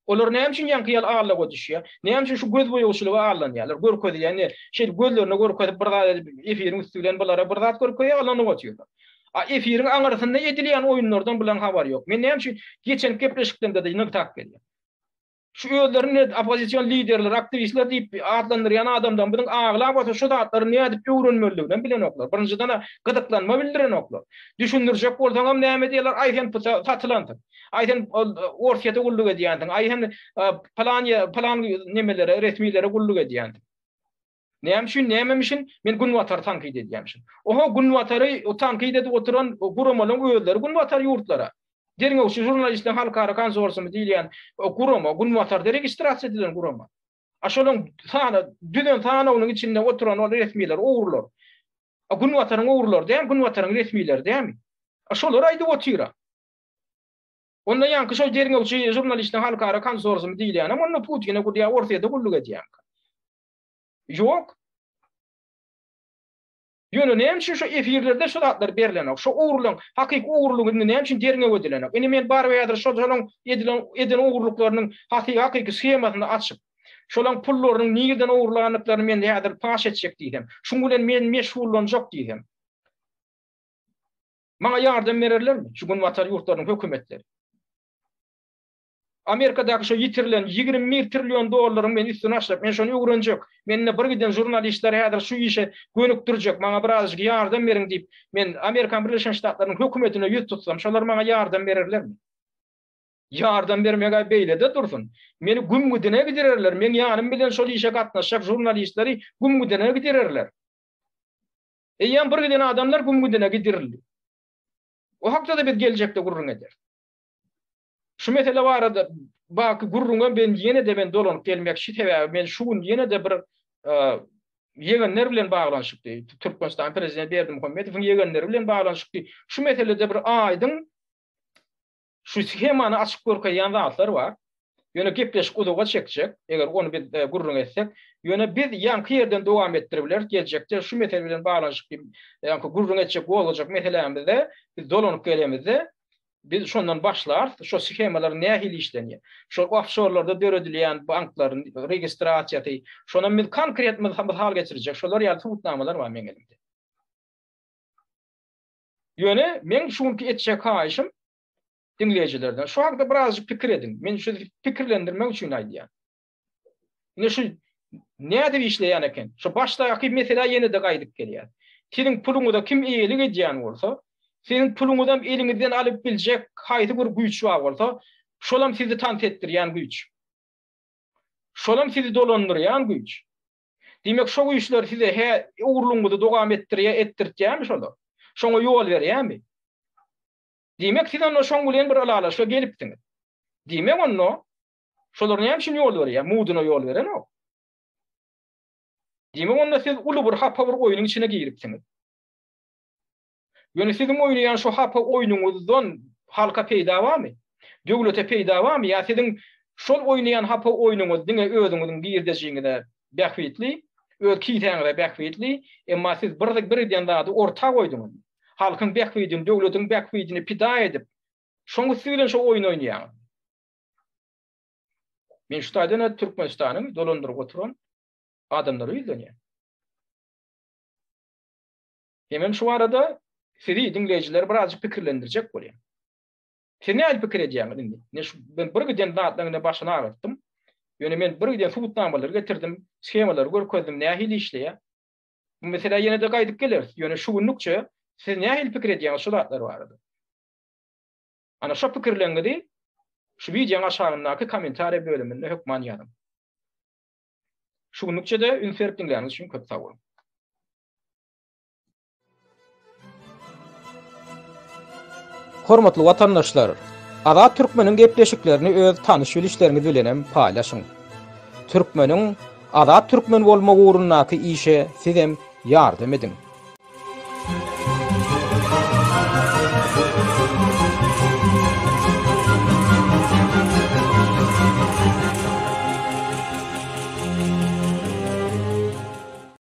Olar näme üçin ýaňky ýaly aldawa düşýär? Näme üçin şu göz boýagçylyga aldanýarlar? Görkezilýän ne? Şeýdip gözlerine görkezip bir zat edip efiriň üsti bilen bulara bir zat görkezýär, aldanyp otyrlar. A efiriň aňyrsynda edilýän oýunlardan bularyň habary ýok. Men näme üçin geçen gepleşiklemde-de nygtap gelýän. Şu özlerini oppozision liderler, aktiwistler diýip atlandyrýan adamlaryň biziň aglabasy şu zatlary nädip öwrenmelidiginem bilenoklar. Birinjiden-ä gyzyklanma bildirenoklar. Düşündirjek bolsaňam näme diýerler, aý sen satylansyň. Aý sen Orsýete gulluk edýänsiň, aý sen pylan pylan nemelere, resmilere gulluk edýänsiň. Näme üçin, nämemişin? Men Günbatary tankyt edýämişin. Oho, Günbatary tankyt edip oturan guramalaryň özleri Günbatar ýurtlara. Derňewçi žurnalistleriň halkara konsorsiumy diýilýän gurama Günbatarda registrasiýa edilen gurama. A şolaryň sany, düzen sanawynyň içinde oturan ol resmiler, ogrular. A Günbataryň ogrulary dämi, Günbataryň resmileri dämi? A şolar aýdyp otyr-a. Onda ýaňky şol derňewçi žurnalistleriň halkara konsorsiumy diýilýänem onda Putine ýa Orsýete gulluk edýänka. Ýok. Ýöne näme üçin şu efirlerde şu zatlar berlenok? Şu ogurlygyň, hakyky ogurlygyň indi näme üçin derňew edilenok? Indi men baryp häzir şol şolaň edilen eden ogurlyklarynyň hakyky shemasyny açyp, şolaň pullarynyň nirden ogurlandyklaryny men häzir paş etjek diýsem, şuň bilen men meşgullanjak diýsem, Maňa ýardam bererlermi şu günbatar ýurtlarynyň hökümetleri? Amerikadaky şo ýitirilen 21 trillion dollaryň men üstüni açjak, men şony öwrenjek. Men indi bir giden žurnalistleri häzir şu işe gönükdirjek, maňa birazajyk ýardam beriň diýip, men Amerikan Birleşen Ştatlarynyň hökümetine ýüz tutsam, şolar maňa ýardam bererlermi? Ýardam bermeg-ä beýle-de dursun. Meni gümgüdine gidirerler, meň ýanym bilen şol işe gatnaşjak žurnalistleri gümgüdine gidirerler. Eýýäm bir giden adamlar gümgüdine gidirildi. O hakda-da biz geljekde gürrüň ederis. Şu mesele barada baky gürrüňe men ýene-de men dolanyp gelmekçi, sebäbi men şu gün ýene-de bir ýegenler bilen baglanyşykly, Türkmenistanyň prezidenti Berdimuhamedowyň ýegenleri bilen baglanyşykly şu meselede bir aýdyň Şu shemany açyp görkezýän zatlar bar. Ýöne gepleşik uzaga çekjek, eger ony biz gürrüň etsek. Ýöne biz ýaňky ýerden dowam etdirip bileris. Geljekde şu mesele bilen baglanyşykly ýaňky gürrüň etjek, gozgajak meselämizde biz dolanyp gelemizde biz şondan başlarys. Şo shemalar nähili işlenýär? Şol ofşorlarda döredilýän banklaryň registrasiýasy, şonam biz konkret mysal getirjek. Şolar ýaly subutnamalar bar meň elimde. Ýöne meň şu günki etjek haýyşym diňleýjilerden, şu hakda birazjyk pikir ediň. Men şu pikirlendirmek üçin aýdýan. Ine şu nädip işleýän eken? Şu başdaky meselä ýene-de gaýdyp gelýär. Siziň puluňyza kim eýelik edýän bolsa, siziň puluňyzam eliňizden alyp biljek haýsy bir güýç bar bolsa, şolam sizi tans etdirýän güýç. Şolam sizi dolandyrýan güýç. Diýmek, şo güýçler size hä ogurlygyňyzy dowam etdirýär, etdirtýärmi şolar? Şoňa ýol berýärmi? Diýmek, siz onda şoň bilen bir ylalaşyga gelipsiňiz. Diýmek, onda şolar näme üçin ýol berýär? Muduna ýol berenok. Diýmek, onda siz uly bir hapa bir oýnuň içine giripsiňiz. Ýöne siziň oýnaýan şu hapa oýnuňyzdan halka peýda barmy? Döwlete peýda barmy? Ýa siziň şol oýnaýan hapa oýnuňyz diňe özüňiziň girdejiňize bähbitli, öz kisäňize bähbitli, emma siz bir bir giden zady orta goýduňyz. Halkyň bähbidini, döwletiň bähbidini pida edip, şoň üsti bilen şo oýny oýnaýaňyz. Men şu taýdan Türkmenistanyň dolandyryp oturan adamlara ýüzlenýän. Hemem şu barada sizi diňleýjileri birazjyk pikirlendirjek bolýan. Siz nähili pikir edýäňiz indi? Ine şu men bir giden zatlaryň ine başyny agyrtdym. Ýöne men bir giden subutnamalary getirdim, shemalary görkezdim, nähili işleýär. Bu meselä ýene-de gaýdyp geleris. Ýöne şu günlükçe siz nähili pikir edýäňiz şu zatlar barada? Ana şo pikirleriňizi şu wideoň aşagyndaky kommentariýa bölüminde hökman ýazyň. Şu günlükçe-de üns berip diňläniňiz üçin köp sag boluň. Hormatly watandaşlar! Azat Türkmeniň gepleşiklerini öz tanyş-bilişleriňiz bilen hem paýlaşyň. Türkmeniň azat türkmen bolmagy ugrundaky işe sizem ýardam ediň.